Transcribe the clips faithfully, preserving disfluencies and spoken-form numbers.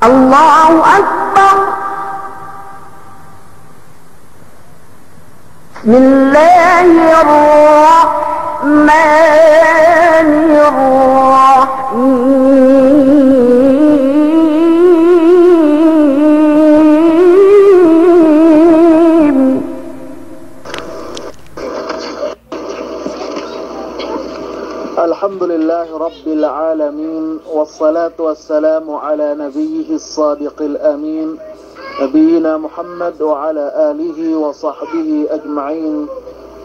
الله أكبر. بسم الله الرحمن الرحيم. الحمد لله رب العالمين، والصلاة والسلام على نبيه الصادق الأمين، نبينا محمد وعلى آله وصحبه أجمعين.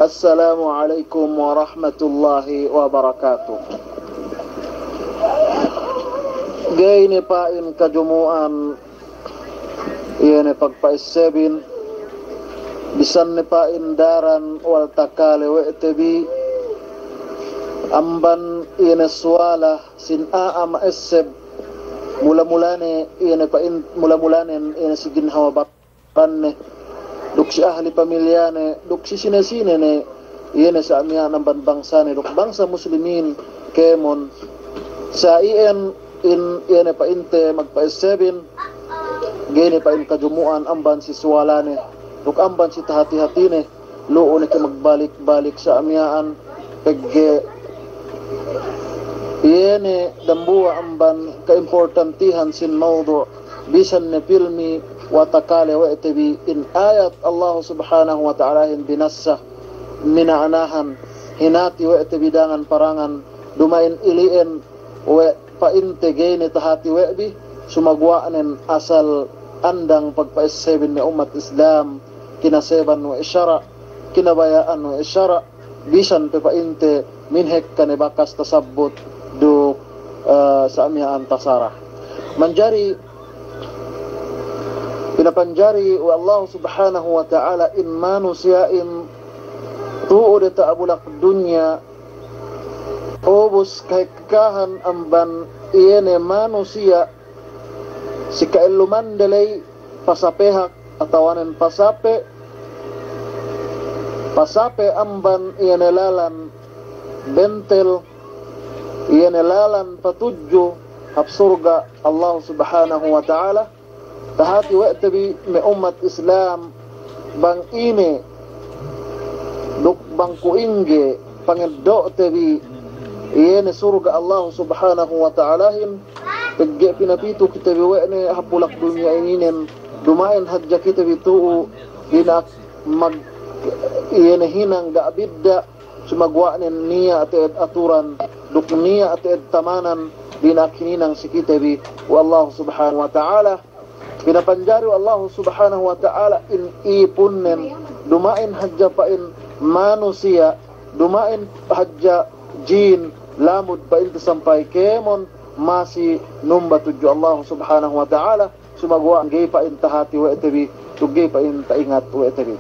السلام عليكم ورحمة الله وبركاته. Ga'i ne pa'in kajumu'an, iye ne pagpa'essebin, bisan ne pa'in daran wal takale we' te bi, amban iye ne suwala sin a'a ma'esseb, mula-mulane iye ne pa'in, mula-mulanen iye ne si ginhawa baranne, duk si ahli pamilyane, duk si sine-sine ne, iye ne sa' miya'an amban bangsane, duk bangsa muslimin kēmon. Sa' iyan in, iye ne pa'inte magpa'essebin, ga'i ne pa'in kajumu'an amban si suwalane, duk amban si tahati-hatine, lu'u ne ke magbalik-balik sa' miya'an, pegge' iye ne dambuwa' amban kaimportantihan sin mawdu', bisan ne pilmi wa takale we' te bi in ayat Allah Subhanahu wa Ta'alahin binassa, mina'anahan, hinati we' te bi dangan parangan, duma'in ili'en we' pa'inte ga'i ne tahati we' bi, sumaguwa'nen asal andang pagpa'essebin me' ummat Islam, kinaseban we' sara', kinabaya'an we' sara', bisan pe pa'inte minhekka ne bakas tasabbut duk, eh, sa' miya'an tasara'. Manjari, pinapanjari we' Allah Subhanahu wa Ta'ala in manusiya'in tu'u diyata' bulak dunya, ubus kahekkahan amban iye ne manusiya' si ka'ellumande ley pasapehak atawanen pasape, pasape amban iye ne lalan bentel, iye ne lalan patudju hap surga' Allah Subhanahu wa Ta'ala. Tahati we' te bi me' ummat Islam, bang ine duk bang kuwe' ingge pangeddo' te bi iye ne surga' Allah Subhanahu wa Ta'alahin, pegge' pinapitu kite bi we' ne hap bulak dunya ininen, duma'in hadja kite bi tu'u dina'ak mag-, iye ne hinang ga' bidda', sumaguwa'nen niya' te'ed aturan, duk niya' te'ed tamanan, dina'ak hininang si kite bi we' Allah Subhanahu wa Ta'ala. Pinapanjari we' Allah Subhanahu wa Ta'ala in ipunnen, duma'in hadja pa'in manusiya', duma'in hadja jin, lamud pa'inte sampay kēmon, masi numba tudju Allah Subhanahu wa Ta'ala, sumaguwa' ga'i pa'in tahati we' te bi, duk ga'i pa'in ta'ingat we' te bi.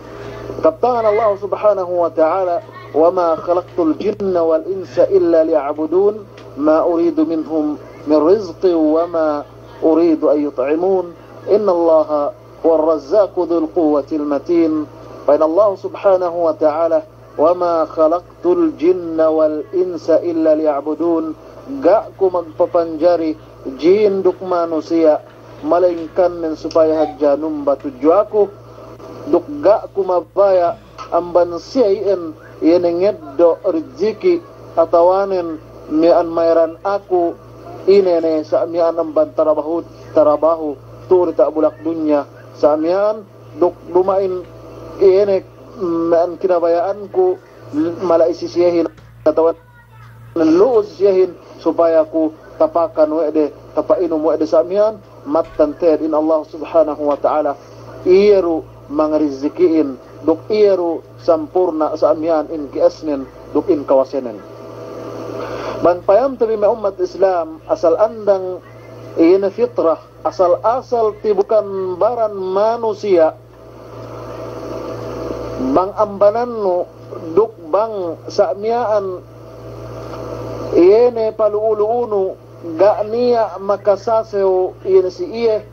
Kabtangan Allah Subhanahu wa Ta'ala, وما خلقت الجن والإنس إلا ليعبدون، ما أريد منهم من رزق وما أريد أن يطعمون، إن الله هو الرزاق ذو القوة المتين. Pa'in Allah Subhanahu wa Ta'ala, وما خلقت الجن والإنس إلا ليعبدون. Ga' ku magpapanjari jin duk manusiya', malayingkan nen supaya hadja numba tudju aku, duk ga' ku mabaya' amban siye iyan, iye ne ngeddo' rijiki', atawanen miya'an mayaran aku, ine ne sa' miya'an amban tarabahu, tarabahu, tu'u diyata' bulak dunya, sa' miya'an, duk duma'in iye ne miya'an kinabaya'anku, mala'i si siyehin, atawa lu'u si siyehin, supaya ku tapakan we' de, tapa'inum we' de sa' miya'an, mattan te'ed in Allah Subhanahu wa Ta'ala, iye du mangarijiki'in, duk iye du sampurna' sa' miya'an in kiyasnen, duk in kawasenen. Bang payamte bi me' ummat Islam, asal andang iye ne fitrah, asal-asal tibukan baran manusiya', bang ambanannu duk bang sa' miya'an iye ne palu'u-lu'unu ga' niya' makasasew iye ne si iye,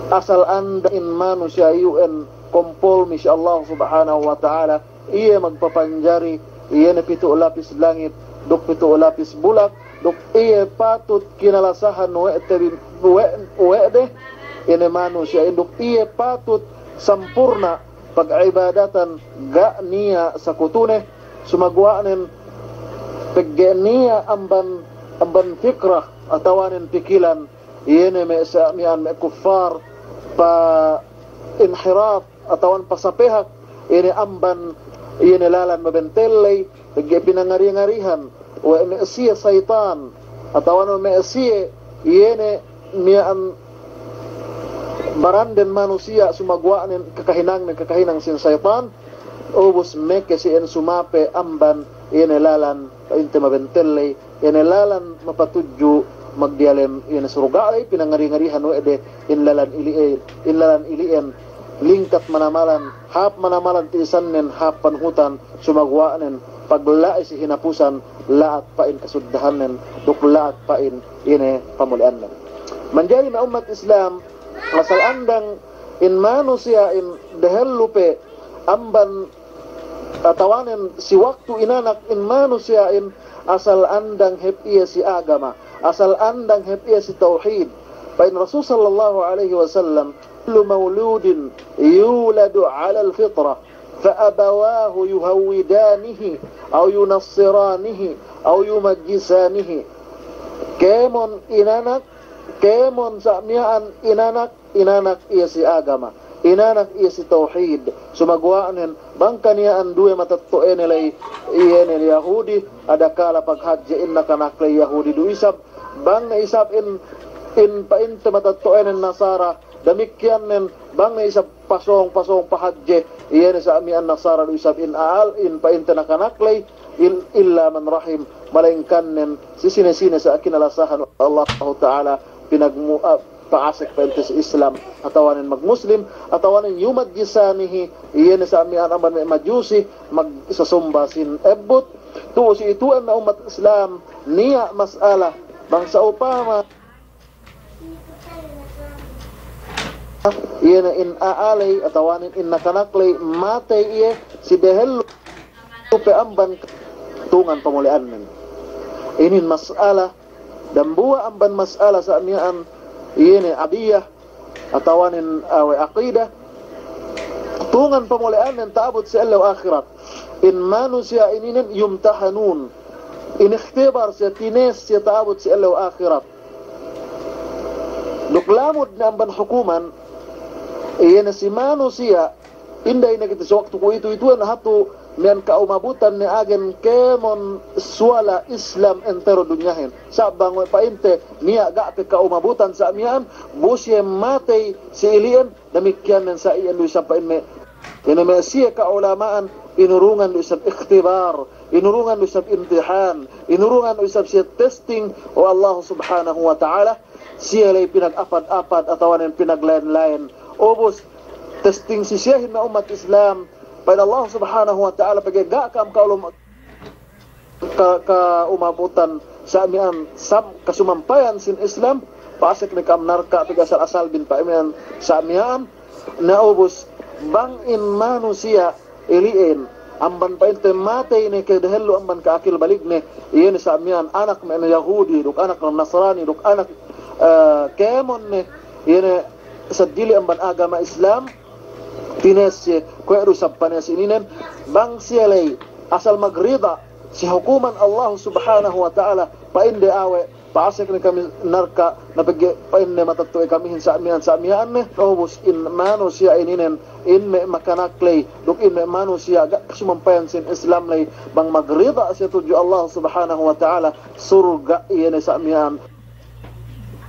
asal andang in manusiya' iyu'en kompolmi si Allah Subhanahu wa Ta'ala, iye magpapanjari iye ne pitu' lapis langit duk pitu' lapis bulak, duk iye patut kinalasahan we' te bi-, we', we' de, ine manusiya'in duk iye patut sampurna' pag'ibadatan ga' niya' sakutune, sumaguwa'nen pegge' niya' amban, amban fikrah atawanen pikilan, iye ne me' sa miya'an me' kuffar, pa inhiraf, atawanen pasapehak, iye ne amban, iye ne lalan mabentelley, pegge' pinangari-ngarihan we' me' siye saytan, atawanen me' siye, iye ne miya'an baranden manusiya' sumaguwa'nen kakahinangnen, kakahinang sin saytan, ubus meke siye'en sumape amban, iye ne lalan, pa'inte mabentelley, iye ne lalan mapatudju magdiyalem iye ne surga' ley, pinangari-ngarihan we' de in lalan ili'e-, in lalan ili'en, lingkat manamalan, hāp manamalan ti'isannen, hāp panuhutan, sumaguwa'nen, pagla'i si hinapusan, la'at pa'in kasuddahannen, duk la'at pa'in iye ne pamole'annen. Manjari me' ummat Islam, asal andang in manusiya'in dehellu pe amban atawanen si waktu inanak in manusiya'in asal andang hep iye si agama, asal andang hep iye si tawhid. Pa'in Rasul sallallahu alaihi wasallam, "Kullu mauludin yuladu alal fitrah, fa abawahu yuhawwidanihi, aw yunassiranihi, aw yumajjisanihi." Kēmon inanak, kēmon sa' miya'an inanak, inanak iye si agama, inanak iye si tawhid. Sumaguwa'nen, bang kaniya'an duwe matetto'ene ley, iye ne Yahudi, adakala paghadje in nakanak ley Yahudi du isab, bang ne isab in, in pa'inte matetto'enen Nasara, damikkiyannen, bang ne isab pasōng-pasōng pahadje, iye ne sa' miya'an Nasara du isab in a'al, in pa'inte nakanak ley, il-, illa man rahim, malayingkannen, si sine-sine sa' kinalasahan Allahu Ta'ala, pinagmu-, ah, pa'asek pa'inte si Islam, atawanen magmuslim, atawanen yumajjisanihi, iye ne sa' miya'an amban me' majusi, magsasumba sin ebbut. Tu'u si itu'en me' ummat Islam, niya' mas'ala, bang sa'upama iye ne in a'aley, atawanen in nakanak ley, matey iye, si dehellu pe amban tungan pamole'annen. Inin mas'ala, dambuwa' amban mas'ala sa' miya'an, iye ne adiyah, atawanen awe' aqida, tungan pamole'annen ta'abut si ellew ahirat. In manusiya' ininen yumtahanun. Inikhtibar siye, tines siye ta'abut si ellew ahirat. Duk lamud ne amban hukuman, iye ne si manusiya', inday ne kite si waktu kuwe'itu-itu'en hatu miya'an ka'umabutan ne agen kēmon suwala Islam entero dunyahin. Sa' bang we' pa'inte niya' ga' pe ka'umabutan sa' miya'an, bu siye matey si ili'en, damikkiyan nen sa' iyan du isab pa'in me'. Ine me' siye ka'ulama'an, inurungan du isab ikhtibar, inurungan du isab imtihan, inurungan du isab siye testing we' Allah Subhanahu wa Ta'ala, siye ley pinagapad-apad atawanen pinaglayen-layen. Ubus, testing si siyehin me' ummat Islam, pa'in Allah Subhanahu wa Ta'ala, pegge' ga' kam ka'ulum-, ka-, ka'umabutan sa' miya'an sam-, kasumampayan sin Islam, pa'asek ne kam narka', pegge' asal-asal bin pa'in miya'an sa' miya'an. Na ubus, bang in manusiya' ili'en, amban pa'inte matey ne ke dehellu amban ka'akil baligne, iye ne sa' miya'an anak me' Yahudi, duk anak Nasrani, duk anak, eh, kēmon ne, iye ne seddili amban agama Islam, tines siye, kuwe' du isab panes ininen, bang siye ley asal magrida si hukuman Allah Subhanahu wa Ta'ala, pa'inde awe', pa'asek ne kami narka', na pegge' pa'inne matetto'e kamihin sa' miya'an, sa' miya'an ne, ubus in manusiya' ininen, in me' makanak ley, duk in me' manusiya' ga' kasumampayan sin Islam ley, bang magrida siye tudju Allah Subhanahu wa Ta'ala, surga' iye ne sa' miya'an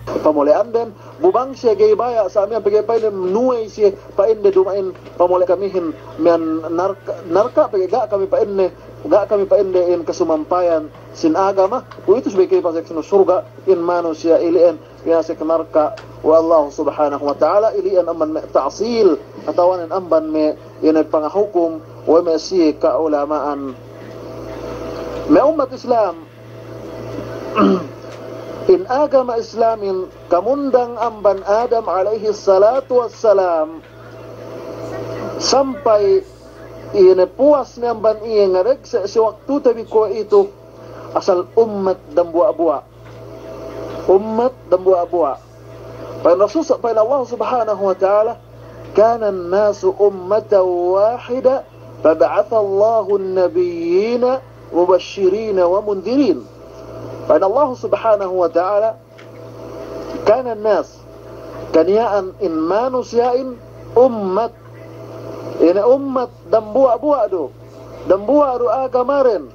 pamole'anden, bu bang siye ga'i baya' sa' miya'an pegge' pa'inne nuwey siye pa'inde duma'in pamole' kamihin miya'an narka', narka' pegge' ga' kami pa'inne, ga' kami pa'inde in kasumampayan sin agama, kuwe'itu subey kami pa'asek sinu surga', in manusiya' ili'en piyasek narka' we' Allah Subhanahu wa Ta'ala, ili'en amban me' ta'sil, atawanen amban me' iye ne pangahukum we' me' siye ka'ulama'an. Me' ummat Islam, in agama Islamin kamundang amban Adam alayhis salatu wassalam, sampay iye ne puwas ne amban iye ngaregse' si waktute bi kuwe'itu, asal ummat dambuwa'-buwa'. Ummat dambuwa'-buwa'. Pa'in Rasul sa-, pa'in Allah Subhanahu wa Ta'ala, "Kana an-nasu ummatan wahida, faba'atha Allahu an-nabiyyina mubashshirina wa mundhirin." Pa'in Allah Subhanahu wa Ta'ala, "Kana an-nas," kaniya'an in manusiya'in ummat. Ine ummat dambuwa'-buwa' du. Dambuwa' du agamaren.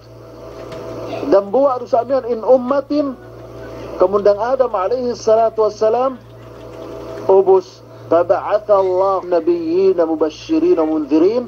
Dambuwa' du sa' miya'an in ummatin, kamundang Adam alayhis salatu wassalam, ubus, "Faba'atha Allahu an-nabiyyina mubashshirina wa mundhirin,"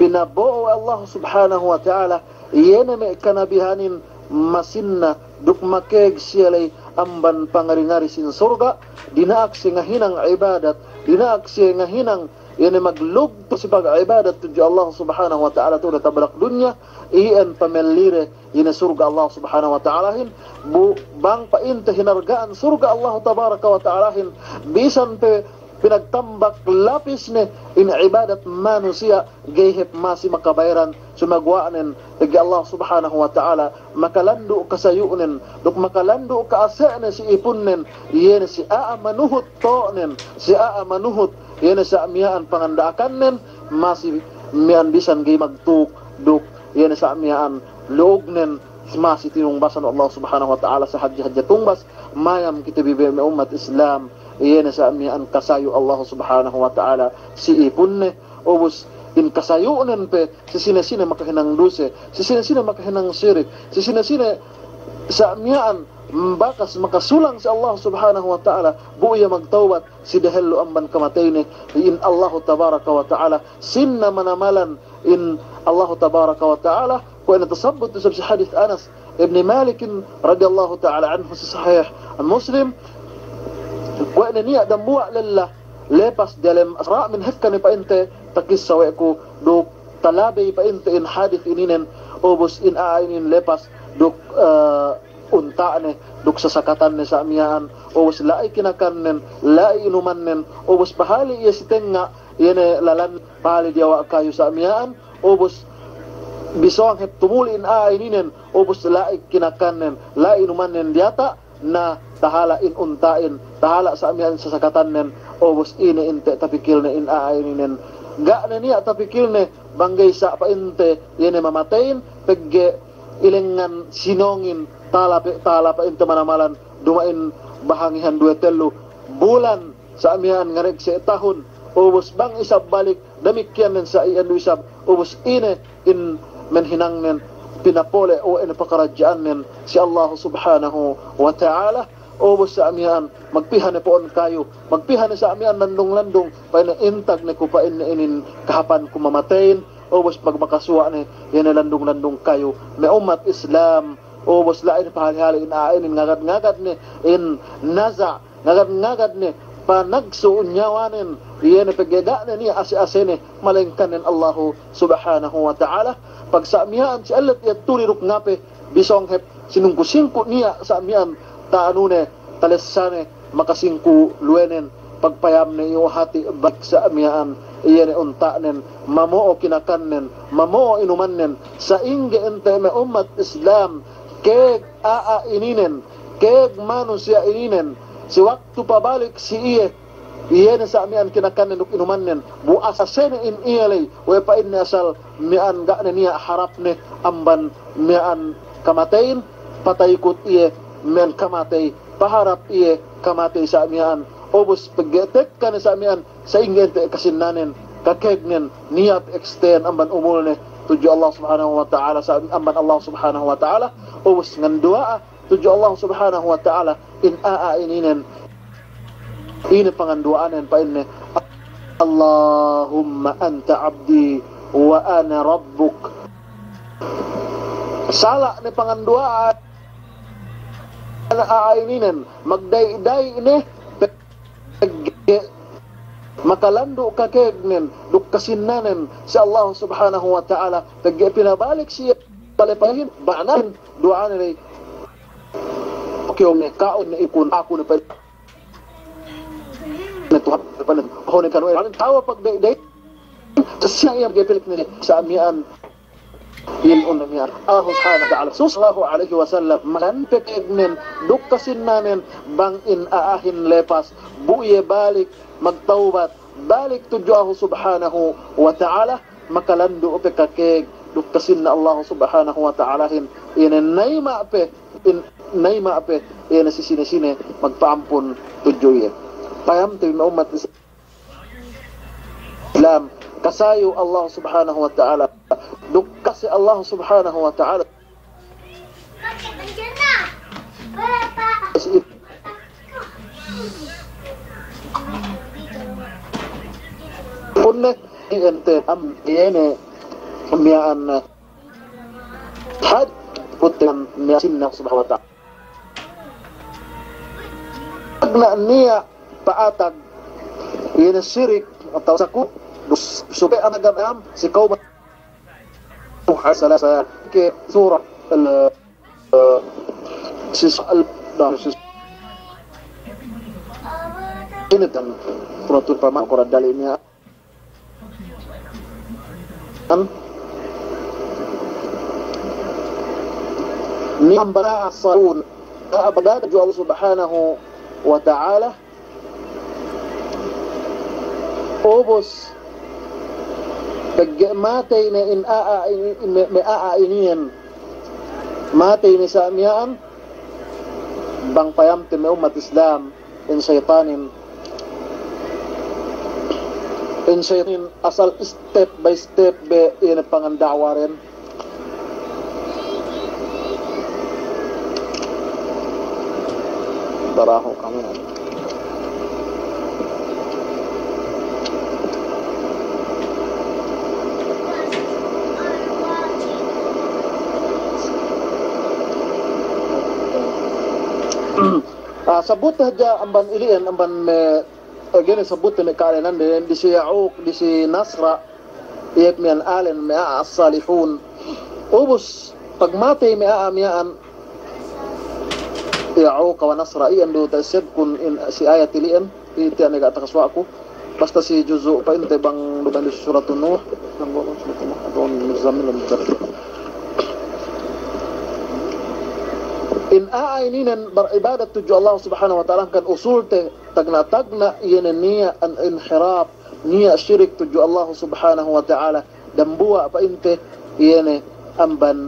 pinabo'o Allah Subhanahu wa Ta'ala, iye ne me' kanabihanin masinna duk makeg siye ley amban pangari-ngari sin surga', dina'ak siye ngahinang ibadat, dina'ak siye ngahinang, iye ne maglugtu si pag'ibadat tudju Allah Subhanahu wa Ta'ala tu'u ne tabalak dunya, iyan pamellide, iye ne surga' Allah Subhanahu wa Ta'alahin, bu bang pa'inte hinarga'an surga' Allah Tabaraka wa Ta'alahin, bisan pe pinagtambak lapisne in ibadat manusiya', ga'i hep masi makabayaran, sumaguwa'nen, pegge' Allah Subhanahu wa Ta'ala, makalandu' kasayu'nen, duk makalandu' ka'ase'ne si ipunnen, iye ne si a'a manuhut to'nen, si a'a manuhut, iye ne sa' miya'an panganda'akannen, masi miya'an bisan ga'i magtuk, duk iye ne sa' miya'an lu'ugnen, masi tinungbasan Allah Subhanahu wa Ta'ala si hadje-hadje tungbas, mayam kite bi me' ummat Islam, iye ne sa' miya'an kasayu' Allah Subhanahu wa Ta'ala si ipunne, ubus in kasayu'nen pe, si sine-sine makahinang duse, si sine-sine makahinang sirik, si sine-sine sa' miya'an bakas makasulang si Allah Subhanahu wa Ta'ala, bu iye magtawbat si dehellu amban kamateyne, in Allahu Tabaraka wa Ta'ala, sinna manamalan in Allahu Tabaraka wa Ta'ala, kuwe' ne tasabbut isab si hadis Anas ibn Malikin radiyallahu ta'ala anhu si Sahih Muslim, kuwe' ne niya' dambuwa' lella lepas diyalem Isra' min hekka ne pa'inte takissa we' ku duk talabey pa'inte in hadis ininen, ubus in a'a inin lepas duk, eh, unta'ne, duk sasakatanne sa' miya'an, ubus la'i kinakannen, la'i inumannen, ubus pahali' iye si tengnga', iye ne lalan pahali' diyawa' kayu sa' miya'an, ubus bisōng hep tumuli' in a'a ininen, ubus la'i kinakannen, la'i inumannen diyata', na tahala' in unta'in, tahala' sa' miya'an sasakatannen, ubus ine inte' tapikilne in a'a ininen. Ga' ne niya' tapikilne bang ga'i sa' pa'inte iye ne mamateyin, pegge' ilengngan sinōngin, tala pe, tala pa'inte manamalan, duma'in bahangihan duwe tellu bulan, sa' miya'an ngarek se' tahun, ubus bang isab balik, damikkiyan nen sa' iyan du isab, ubus ine in menhinangnen, pinapole' we' ne pakaradja'annen si Allah Subhanahu wa Ta'ala, ubus sa' miya'an, magpiha ne po'on kayu, magpiha ne sa' miya'an landung-landung, pa'inne intag ne ku pa'inne inin kahapanku mamateyin, ubus magmakasuwa' ne, iye ne landung-landung kayu, me' ummat Islam, ubus la'i ne pahali'-hali' in a'a inin ngagad-ngagad ne, in naza', ngagad-ngagad ne, panagsu' nyawanen, iye ne pegge' ga' ne niya' ase'-asene, malengkan nen Allahu Subhanahu wa Ta'ala, pag sa' miya'an si ellet iye tuli duk ngape, bisōng hep sinungku-singku niya' sa' miya'an ta'anune, talessane, makasingku luwenen, pagpayamne iyu hati' balik sa' miya'an, iye ne unta'nen, mamo'o kinakannen, mamo'o inumannen, sa'ingge inte' me' ummat Islam, kēg a'a ininen, kēg manusiya' ininen, si waktu pabalik si iye, iye ne sa' miya'an kinakannen duk inumannen, bu ase'-asene in iye ley, we' pa'inne asal miya'an ga' ne niya' harapne amban miya'an kamateyin, pataykut iye miya'an kamatey, paharap iye kamatey sa' miya'an, ubus pegge' tekka ne sa' miya'an, sa'ingge inte' kasinnanen, kakēgnen, niya' pe extend amban umulne, tudju Allah Subhanahu wa Ta'ala, sa' amban Allah Subhanahu wa Ta'ala, ubus nganduwa'a, tudju Allah Subhanahu wa Ta'ala, in a'a ininen, ine panganduwa'anen pa'inne, "Allahumma anta abdi wa ana rabbuk." Sala' ne panganduwa'an a'a ininen, magdayi'-dayi' ne, pegge' makalandu' kakēgnen, duk kasinnanen, si Allah Subhanahu wa Ta'ala, pegge' pinabalik siye pale pahin, ba'nahin, duwa'ane ley. Oke, ome, ka'u ne ikun, aku ne pe. Ne Tuhan, pe ne, hone kanu, eh, tawa pagdayi'-dayi'. Siya iyan ga'i pilik ne, sa' miya'an. Unu miya'an, Allah Subhanahu wa Ta'ala, Rasul sallallahu alaihi wasallam, malan pe kēgnen, duk kasinnanen, bang in a'ahin lepas, bu iye balik, magtawbat, balik tudju Allah Subhanahu wa Ta'ala, makalandu' pe kakēg, duk kasinna Allah Subhanahu wa Ta'alahin, ine nayma' pe, in, nayma' pe, ine si sine-sine, magpa'ampun tudju iye. Payamte me' ummat Islam, kasayu Allah Subhanahu wa Ta'ala. Duk kase Allah Subhanahu wa Ta'ala. Punne, ente am, iyene, miya'an, had, putte miya'an sinna Subhanahu wa Ta'ala. Tagna' niya' pa'atag, iyene sirik, atawa saku, dus, supaya anagam am, si kaum Nuh alayhi salam, ke surah al, eh, sis al, dah, sis. Ine tan, puratur pama Kur'an dali' niya'. An? Ni ambara asalun, abada ju Allah Subhanahu wa Ta'ala, ubus, pegge' matey ne in a'a, in, in, me', me' a'a iniyen. Matey ne sa' miya'an, bang payamte me' ummat Islam, in saytanin. In saytanin asal step by step be ine pangan da'waden. Baraho' kami. Ah, sabut hadja amban ili'en, amban me', eh, gene sabut me' kalenan de, disi Ya'uq, disi Nasra, iye miya'an alen me' a'a as-salihun. Ubus, pagmatey me' a'a miya'an, Ya'uq wa Nasra, iyan du ta'essebkun in si ayat ili'en, ite ne ga' takasuwa'ku. Basta si juzu' pa'inte bang du bang di Suratun Nuh, bang du bang Suratun Nuh, atawa Muzammil, in a'a ininen baribadat tudju Allah Subhanahu wa Ta'ala kan usulte tagna'-tagna' iyene niya' an inhiraf, niya' sirik tudju Allah Subhanahu wa Ta'ala, dambuwa' pa'inte iyene amban,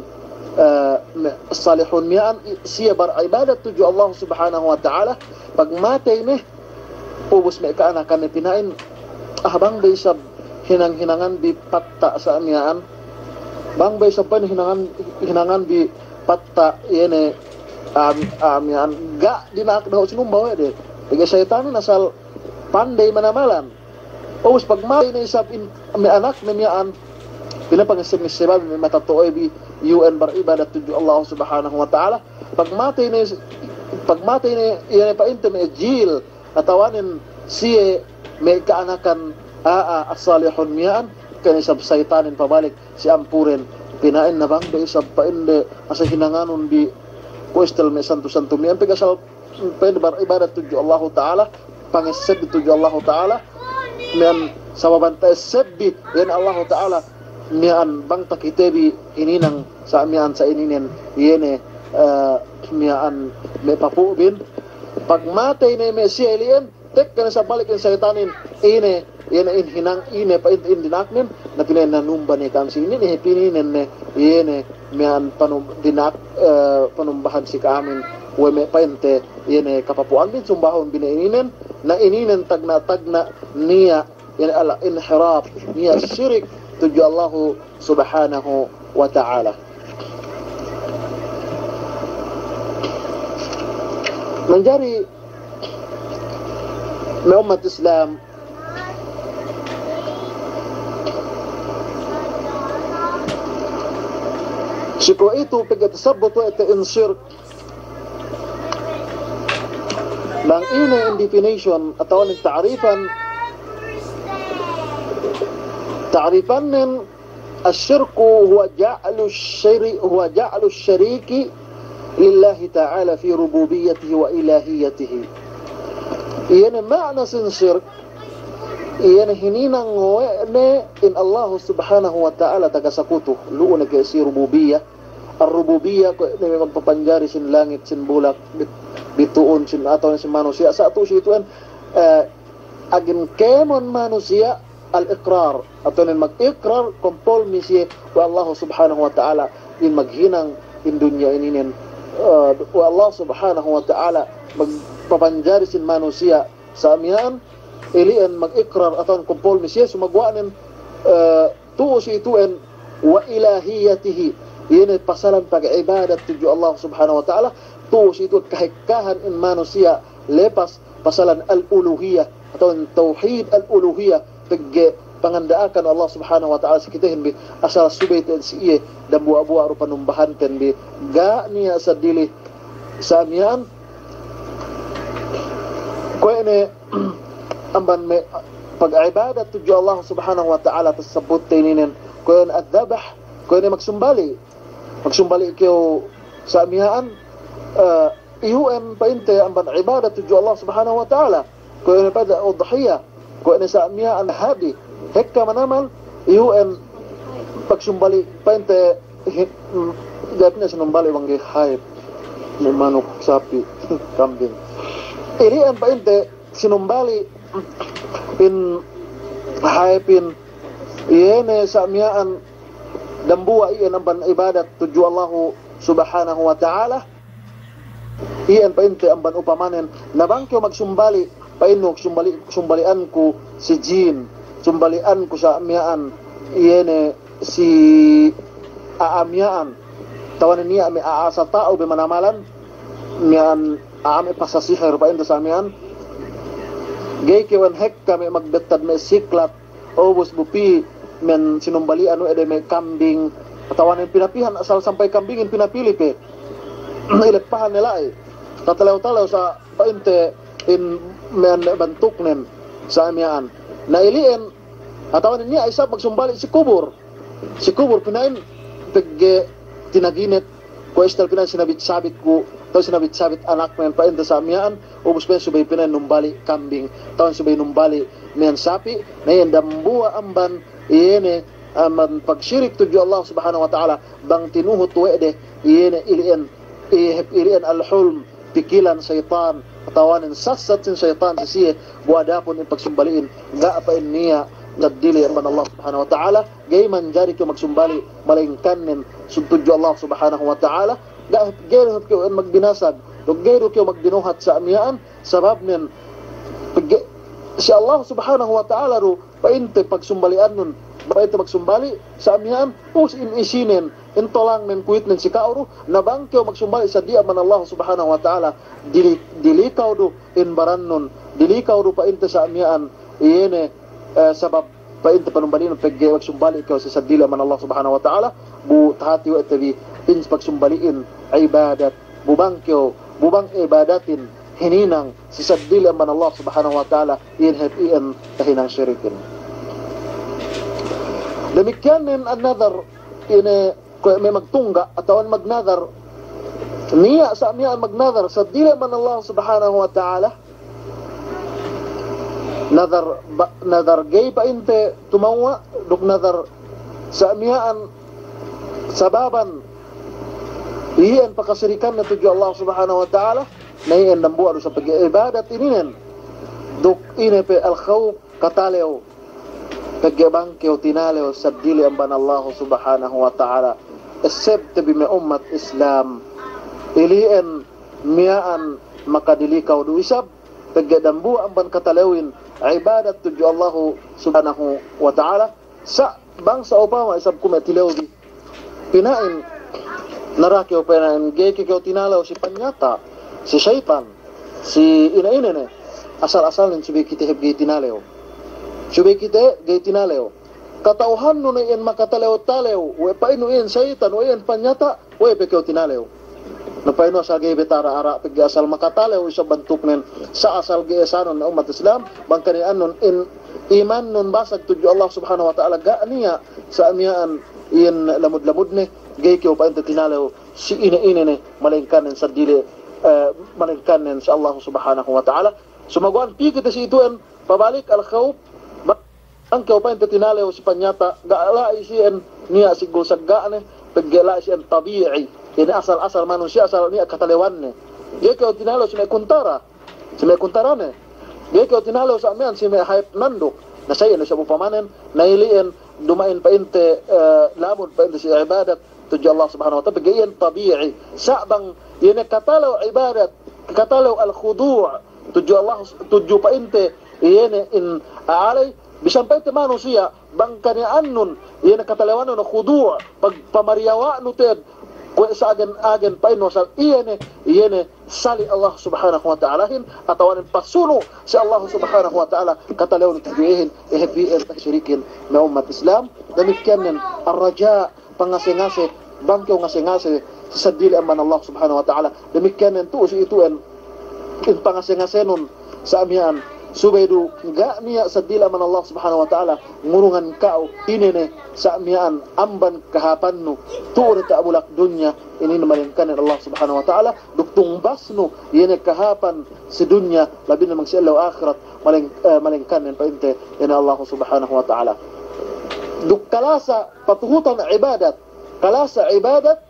eh, me', salihun miya'an, i-, siye baribadat tudju Allah Subhanahu wa Ta'ala, pagmatey ne, ubus me' ka'anakanne pina'in, ah, bang be isab hinang-hinangan bi patta' sa' miya'an, bang be isab pa'in hinangan, hinangan bi patta' iyene, am, am, miya'an, ga' dina'ak dahu' sinumba we' de. Pegge' saytanin asal pandey manamalan. Ubus pagmatey ne isab in, me' anakne miya'an, pinapangesseb-ngesseb bi me' matato'oy bi, iyan baribadat tudju Allah Subhanahu wa Ta'ala. Pagmatey ne, pagmatey ne, iyene pa'inte me' jil, atawanen siye me' ka'anakan a'a as-salihun miya'an, kene isab saytanin pabalik si ampuren, pina'in na bang be isab pa'inde asal hinanganun bi kuwe' istel me' santu-santu miya'an, pegge' asal pa'in baribadat tudju Allahu Ta'ala, pangesseb tudju Allahu Ta'ala, miya'an sababan ta'esseb bi, iyan Allahu Ta'ala, miya'an bang takite bi hininang sa' miya'an sa' ininen, iyene, eh, miya'an me' papu' bin, pagmatey ne me' siye ili'en, tekka ne sa' balik in saytanin, ine, iyene in hinang, ine pa'inte in dina'aknen, na pina'in nanumba ne ka'am si inin, ine pina'inen ne, iyene, miya'an panum-, dina'ak, eh, panumbahan si ka'amin, we' me' pa'inte, iyene kapapu'an bin sumbahun bi ne ininen, na ininen tagna'-tagna' niya', iyene al-inhiraf, niya' sirik tudju Allahu Subhanahu wa Ta'ala. Manjari me' ummat Islam, si kuwe'itu pegge' tasabbut we' te in shirk, bang ine in definition atawa in ta'rifan, ta'rifannen الشرك هو جعل الشري-، هو جعل الشريك لله تعالى في ربوبيته وإلهيته. Iyene ma'ana sin shirk, Iye ne hininang we' ne in Allahu Subhanahu wa Ta'ala taga sakutu, lu'u ne ke si rububiyah. Ar-rububiyah kuwe' ne magpapanjari sin langit, sin bulak, bit-, bitu'un, sin atawa sin manusiya', sa' tu'u si itu'en, eh, agin kēmon manusiya', al-iqrar, atawa ne mag-iqrar, kompolmi siye we' Allahu Subhanahu wa Ta'ala, in maghinang in dunya ininen, eh, we' Allahu Subhanahu wa Ta'ala, magpapanjari sin manusiya', sa' miya'an, ili'en mag-iqrar atawa kompolmi siye, sumagawa' nen, eh, tu'u si itu'en, wa ilahiyatihi, iye ne pasalan pag'ibadat tudju Allah Subhanahu wa Ta'ala, tu'u si itu'en kahekkahan in manusiya' lepas pasalan al-uluhiyah, atawa tawhid al-uluhiyah, pegge' panganda'akan Allah Subhanahu wa Ta'ala si kitehin bi, asal subey te'ed si iye, dambuwa'-buwa' du panumbahanten bi, ga' niya' sadili, sa' miya'an, kuwe' ne amban me' pag'ibadat tudju Allah Subhanahu wa Ta'ala tasabutte ininen, kuwe' ne ad-dhabh, kuwe' ne magsumbali'. Magsumbali' kew sa' miya'an, eh, iyu'en pa'inte amban ibadat tudju Allah Subhanahu wa Ta'ala. Kuwe' ne pa'inte udhiyah, kuwe' ne sa' miya'an hadi. Hekka manamal, iyu'en pagsumbali' pa'inte hi-, mm, ga' pe niya' sinumbali' bang ga'i hayep. Manuk, sapi', kambing. Ili'en pa'inte sinumbali' in hayepin, iye ne sa' miya'an dambuwa' iyan amban ibadat tudju Allahu Subhanahu wa Ta'ala. Iyan pa'inte amban upamanen, na bang kew magsumbali', pa'innu sumbali', sumbali'anku si jin, sumbali'anku sa' miya'an, iye ne si a'a miya'an, tawanen niya' me' a'a sata'u be manamalan, miya'an a'a me' pasasihir pa'inte sa' miya'an, ga'i kew en hekka me' magbettad me' siklat, ubus bu pī men sinumbali'an we' de me' kambing, tawanen pinapihan asal sampay kambingin pinapili pe. Ileppahan ne la'i. Katalew-talew sa' pa'inte in men bantuknen sa' miya'an. Na ili'en, atawa niya' isab magsumbali' si kubur. Si kubur pina'in pegge' tinaginet, kuwe' istel pina'in sinabit-sabit ku, atawa sinabit-sabit anaknen pa'inte sa' miya'an, ubus pina'in subey pina'in numbali' kambing, atawa subey numbali' miya'an sapi', na iyan dambuwa' amban, iye ne, amban pagsirik tudju Allah Subhanahu wa Ta'ala, bang tinuhut we' de, iye ne ili'en, iye hep ili'en al-hulm, pikilan seyitan, atawanen sassat sin seyitan si siye, bu adapun in pagsumbali'in, ga' pa'in niya' sadili amban Allah Subhanahu wa Ta'ala, ga'i manjari kew magsumbali', malaingkannen tudju Allah Subhanahu wa Ta'ala, ga', ga'i du kew magbinasag, duk ga'i du kew magbinuhat sa' miya'an, sababnen, pegge' si Allah Subhanahu wa Ta'ala du, pa'inte pagsumbali'annun, pa'inte magsumbali', sa' miya'an, us in isinen, in tolangnen kuwitnen si ka'u du, na bang kew magsumbali' sa' di' amban Allah Subhanahu wa Ta'ala, dili-, dilikaw du in barannun, dilikaw du pa'inte sa' miya'an, iye ne, eh, sabab pa'inte panumbali'nun pegge' magsumbali' kew si sadili amban Allah Subhanahu wa Ta'ala, bu tahati we' te bi in pagsumbali'in ibadat, bu bang kew, bu bang ibadatin hininang si sadili amban Allah Subhanahu wa Ta'ala, iyan hep iyan tahinang sirikin. Damikkiyan nen an-nadhar, ine kuwe' me' magtungga' atawa magnadhar. Niya' sa' miya'an magnadhar sadili amban Allah Subhanahu wa Ta'ala. Nadhar ba-, nadhar ga'i pa'inte tumewwa', duk nadhar sa' miya'an sababan iyan pakasirikanne tudju Allah Subhanahu wa Ta'ala, na iyan dambuwa' du sa' pegge' ibadat ininen. Duk ine pe al-khawf, katalew, pegge' bang kew tinalew sadili amban Allah Subhanahu wa Ta'ala. Esseb te bi me' ummat Islam, ili'en miya'an makadilikaw du isab, pegge' dambuwa' amban katalewin ibadat tudju Allah Subhanahu wa Ta'ala. Sa' bang sa'upama isab ku me' tilewbi, pina'in, nara kew pina'in, ga'i ke kew tinalew si panyata', si seyitan, si ine-ine ne. Asal-asalnen subey kite hep ga'i tinalew. Subey kite ga'i tinalew. Kata'uhannu ne iyan makatalew-talew, we' pa'innu iyan seyitan, we' iyan panyata', we' pe kew tinalew. Na pa'innu asal ga'i betara ara', pegge' asal makatalew isab bantuknen, sa' asal ga'i sanun ummat Islam, bang kani'annun in imannun basag tudju Allah Subhanahu wa Ta'ala, ga' niya' sa' miya'an in lamud-lamudne, ga'i kew pa'inte tinalew si ine-ine ne, malaingkannen sadili, eh, malaingkannen si Allah Subhanahu wa Ta'ala. Sumagawa' pī kite si itu'en, pabalik al-khawf, bang kew pa'inte tinalew si panyata', ga' la'i si'en niya' siggul sagga'ne, pegge' la'i si'en tabi'i. Ine asal-asal manusiya' asal niya' katalewanne. Ga'i kew tinalew si me' kuntara, si me' kuntarane. Ga'i kew tinalew sa' miya'an si me' hayep nanduk. Na sa' iyan, sa' upamanen, na ili'en duma'in pa'inte, eh, lamud pa'inte si ibadat tudju Allah Subhanahu wa Ta'ala, pegge' iyan tabi'i. Sa' bang iye ne katalew ibadat, katalew al-khudu', tudju Allah, tudju pa'inte, iye ne in a'alay, bisan pa'inte manusiya', bang kaniya'annun, iye ne katalewannun khudu', pag-, pamariyawa'nu te'ed, kuwe' sa' agen-agen pa'innu asal, iye ne, iye ne, sali' Allah Subhanahu wa Ta'alahin, atawanen pasunu' si Allah Subhanahu wa Ta'ala, katalewnu tudju iyehin, iye hep iyan sirikin, me' ummat Islam, damikkiyan nen, ar-raja', pangase-ngase, bang kew ngase-ngase, si seddili amban Allah Subhanahu wa Ta'ala. Damikkiyan nen tu'u si itu'en, in pangase-ngasenun, sa' miya'an, subey du, ga' niya' seddili amban Allah Subhanahu wa Ta'ala, ngurungan ka'u, ine ne, sa' miya'an, amban kahāpannu, tu'u ne ta'abulak dunya, inin malengkan Allah Subhanahu wa Ta'ala, duk tungbasnu, iye ne kahāpan si dunya, labi ne bang si ellew ahirat, maleng-, eh, malengkan nen pa'inte, iye ne Allah Subhanahu wa Ta'ala. Duk kalasa, patuhutan ibadat, kalasa ibadat,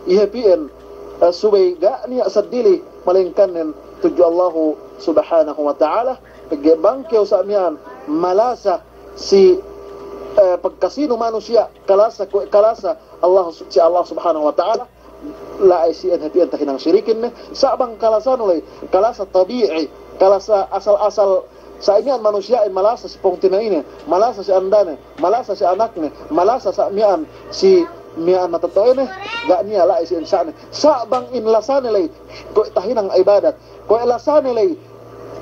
iye hep iyan, eh, subey ga' niya' seddili malengkan nen tudju Allahu Subhanahu wa Ta'ala, pegge' bang kew sa' miya'an malasa si, eh, pagkasinu manusiya', kalasa, kuwe' kalasa Allah, si Allah Subhanahu wa Ta'ala, la'i si'en hep iyan tahinang sirikin ne, sa' bang kalasanu ley, kalasa tabi'i, kalasa asal-asal, sa' miya'an manusiya'in malasa si pungtina'ine, malasa si andane, malasa si anakne, malasa sa' miya'an si miya'an matato'ene, ga' niya' la'i si insa'ne. Sa' bang in lasane ley, kuwe' tahinang ibadat, kuwe' lasane ley,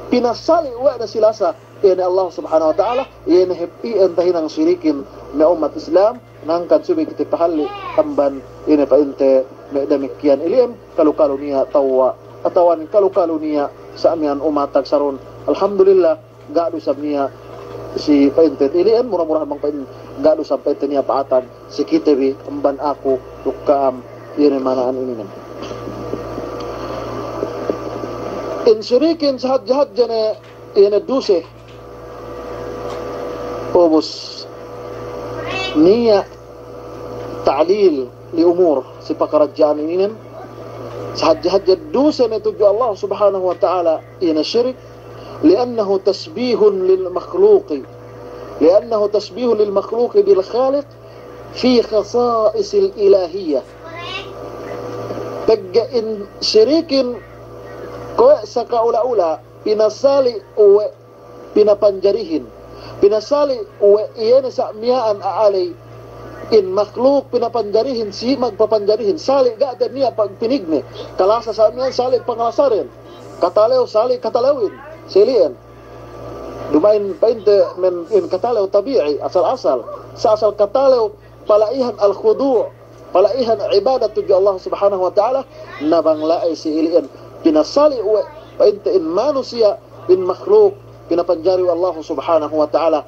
pinasali' we' ne si lasa, iye ne Allah Subhanahu wa Ta'ala, iye ne hep iyan tahinang sirikin, me' ummat Islam, hangkan subey kite pahalli' amban ine pa'inte me' damikkiyan ili'en, kalu-kalu niya' tewwa', atawanen kalu-kalu niya' sa' miya'an umatag sarun. Alhamdulillah, ga' du isab niya' si pa'inte ili'en, mura-murahan bang pa'in ga' du isab pa'inte niya' pa'atag si kite bi amban aku duk ka'am, iye ne mana'an inin. In sirikin sahadje-hadje ne, iye ne duse. Ubus niya' ta'lil li umur si pakaradja'an inin. Sahadje-hadje duse ne tudju Allah Subhanahu wa Ta'ala, iye ne sirik. لأنه تشبيه للمخلوق، لأنه تشبيه للمخلوق بالخالق في خصائص الإلهية. Pegge' in sirikin kuwe' sakaula-ula pinasali' we' pinapanjarihin. Pinasali' we' iye ne sa' miya'an a'aley in makhluk pinapanjarihin si magpapanjarihin. Sali' ga' te'ed niya' pagpinigne. Kalasa sa' miya'an sali' pangalasaren. Katalew sali' katalewin. Sili'en. Duma'in pa'inte men in katalew tabi'i, asal-asal. Sa' asal katalew pala'ihan al-khudu', pala'ihan ibadat tudju Allah Subhanahu wa Ta'ala, na bang la'i si ili'en pinasali' we' pa'inte in manusiya', in makhluk, pinapanjari we' Allah Subhanahu wa Ta'ala.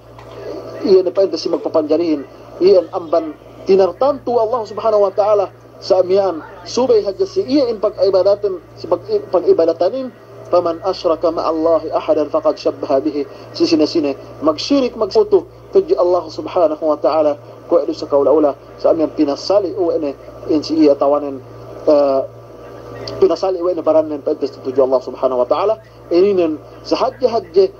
Iye ne pa'inte si magpapanjarihin, iyan amban tinartantu Allah Subhanahu wa Ta'ala, sa' miya'an, subey hadja si iye in pag'ibadatin, si pag-, pag'ibadatanin, فمن أشرك مع الله أحدا فقد شبه به. Si sine-sine magsirik, magsakutu tudju Allah Subhanahu wa Ta'ala, kuwe' du sakaula-ula, sa' miya'an pinasali' we' ne, in si iye atawanen, eh, pinasali' we' ne barannen pa'inte tudju Allah Subhanahu wa Ta'ala, ininen sahadje-hadje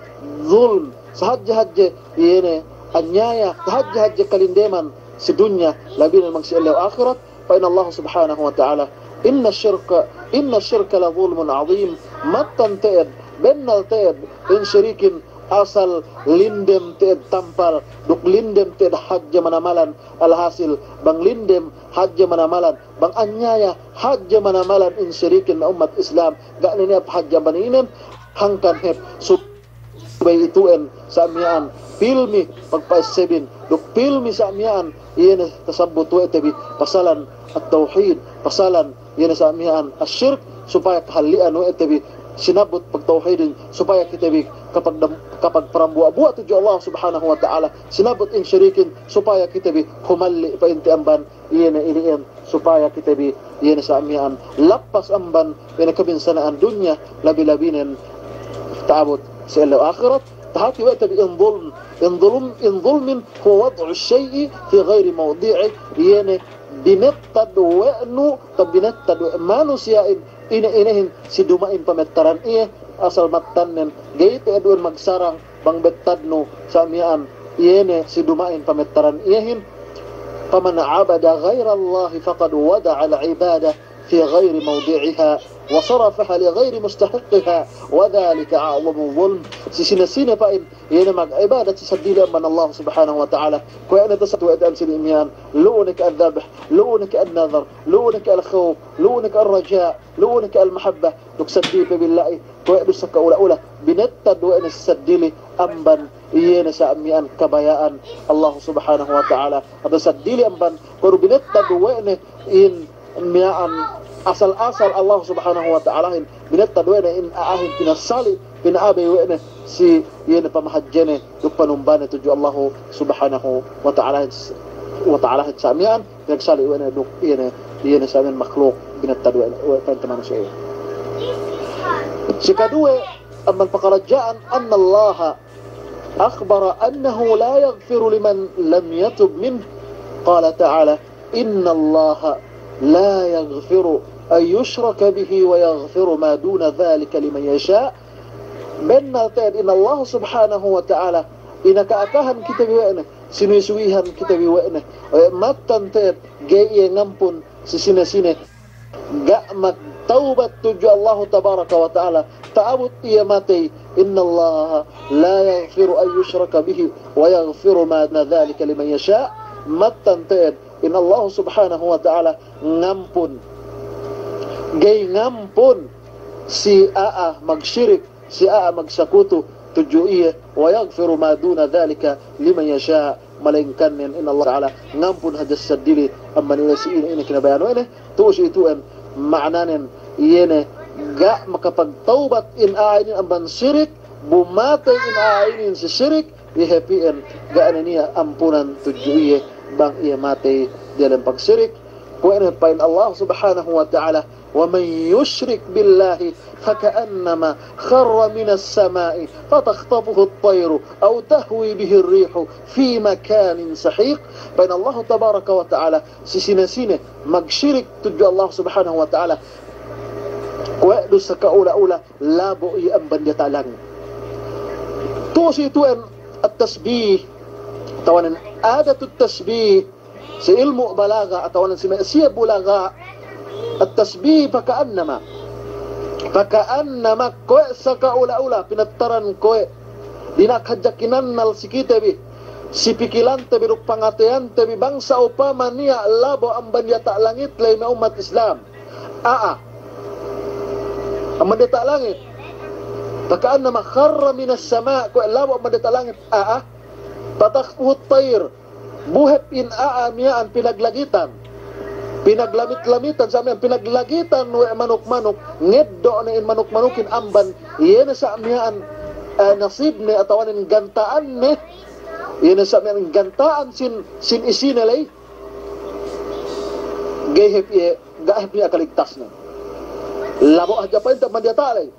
zulm, sahadje-hadje iye ne anyaya, sahadje-hadje kalindeman si dunya, labi ne bang si ellew ahirat, Pa'in Allah Subhanahu wa Ta'ala, إن الشرك، إن الشرك لظلم عظيم. Mattan te'ed, bennal te'ed, in sirikin asal lindem te'ed tampal, duk lindem te'ed hadje manamalan. Alhasil, bang lindem hadje manamalan, bang anyaya hadje manamalan in sirikin, me' ummat Islam, ga' ne niya' pahadje amban inin, hangkan hep su- Subey itu'en sa' miya'an pilmi pagpa'essebin, duk pilmi sa' miya'an iye ne tasabbut we' te bi pasalan at-tawhid, pasalan iye ne sa' miya'an ash-shirk, supaya kahalli'an we' te bi sinabbut pagtawhidin, supaya kite bi kapagdam-, kapagparambuwa'-buwa' tudju Allah Subhanahu wa Ta'ala, sinabbut in shirikin, supaya kite bi humalli' pa'inte amban iye ne ili'en, supaya kite bi iye ne sa' miya'an lappas amban iye ne kabinsana'an dunya, labi-labinen ta'abut si ellew ahirat. Tahati we' te bi in zulm, in zulm, in zulmin huwa wad'u syai'i fi ghairi mawdi'i, iye ne binettad we' nu, ta binettad we' manusiya'in, ine-inehin si duma'in pamettaran iye, asal mattannen, ga'i te'ed we' magsarang, bang bettadnu sa' miya'an, iye ne si duma'in pamettaran iyehin. Faman abada ghairallahi faqad wada'al ibada fi ghairi mawdi'iha wa sarafaha li ghairi mustahiqqiha wa dhalika a'zamu zulm. Si sine-sine pa'in, iye ne mag'ibadat si seddili amban Allah Subhanahu wa Ta'ala, kuwe' ne tasat we' dan sine miya'an, lu'u ne ke al-dhabh, lu'u ne ke al-nadhar, lu'u ne ke al-khawf, lu'u ne ke al-raja', lu'u ne ke al-mahabbah, duk seddili pe billahi, kuwe' du sa ka'ula-ula, binettad we' ne seddili amban iye ne sa' miya'an kabaya'an Allah Subhanahu wa Ta'ala, atawa seddili amban kuwe' du binettad we' ne in miya'an asal-asal Allah Subhanahu wa Ta'alahin, binettad we' ne in a'ahin pinasali', pina'abey we' ne si iye ne pamahadjene duk panumbane tudju Allah Subhanahu wa Ta'alahin, wa Ta'alahin sa' miya'an, pinagsali' we' ne duk iye ne, iye ne sa' miya'an makhluk binettad we' ne, we' pa'inte manusiya'. Sikaduwe, amban pakaradja'an, annallaha akhbara annahu la yaghfiru liman lam yatub minhu. Qala ta'ala, innallaha la yaghfiru an yushraka bihi wa yaghfiru ma duna dhalika liman yasha'. Bennal te'ed in Allah Subhanahu wa Ta'ala, inaka-akahan kite bi we' ne, sinuwi-suwihan kite bi we' ne, we' mattan te'ed ga'i iye ngampun si sine-sine ga' magtawbat tudju Allahu tabaraka wa ta'ala, ta'abut iye matey, innallaha la yaghfiru an yushraka bihi wa yaghfiru ma duna dhalika liman yasha', mattan te'ed, in Allahu subhanahu wa ta'ala ngampun, ga'i ngampun si a'a magsirik, si a'a magsakutu tudju iye, wa yaghfiru ma duna dhalika liman yasha', malaingkan nen in Allah Ta'ala ngampun hadja seddili amban iye si ine-ine kinabaya'an we' ne, tu'u si itu'en ma'ananen iye ne ga' makapagtawbat in a'a inin amban sirik, bu matey in a'a inin si sirik, iye hep iyan ga' ne niya' ampunan tudju iye bang iye matey diyalem pagsirik. Kuwe' ne pa'in Allah Subhanahu wa Ta'ala, ومن يشرك بالله فكأنما خر من السماء فتخطفه الطير أو تهوي به الريح في مكان سحيق. Pa'in Allah tabaraka wa ta'ala, si sine-sine magsirik tudju Allah subhanahu wa ta'ala, kuwe' du sa ka'ula-ula labo' iye amban diyata' langit. Tu'u si itu'en at-tashbih, tawanen adatut tashbih, si ilmu' balaga, atawa si me' siye bulaga, at-tashbih faka'annama. Faka'annama kuwe' sa ka'ula-ula, pinattaran kuwe'. Dina'ak hadja kinannal si kite bi, si pikilante bi duk pangateyante bi, bang sa'upama niya' labo' amban diyata' langit ley me' ummat Islam. A'a. Amban diyata' langit. Faka'annama kharra minas sama', kuwe' labo' amban diyata' langit. A'a. Fatakhtafuhut tayr. Bu hep in a'a miya'an pinaglagitan, pinaglamit-lamitan, sa' miya'an pinaglagitan we' manuk-manuk, ngeddo' ne in manuk-manukin amban iye ne sa' miya'an, eh, nasibne atawa nen ganta'anne, iye ne sa' miya'an ganta'an sin, sin isine ley, ga'i hep iye, ga' hep iye kaligtasne. Labo' hadja pa'inte amban diyata' ley.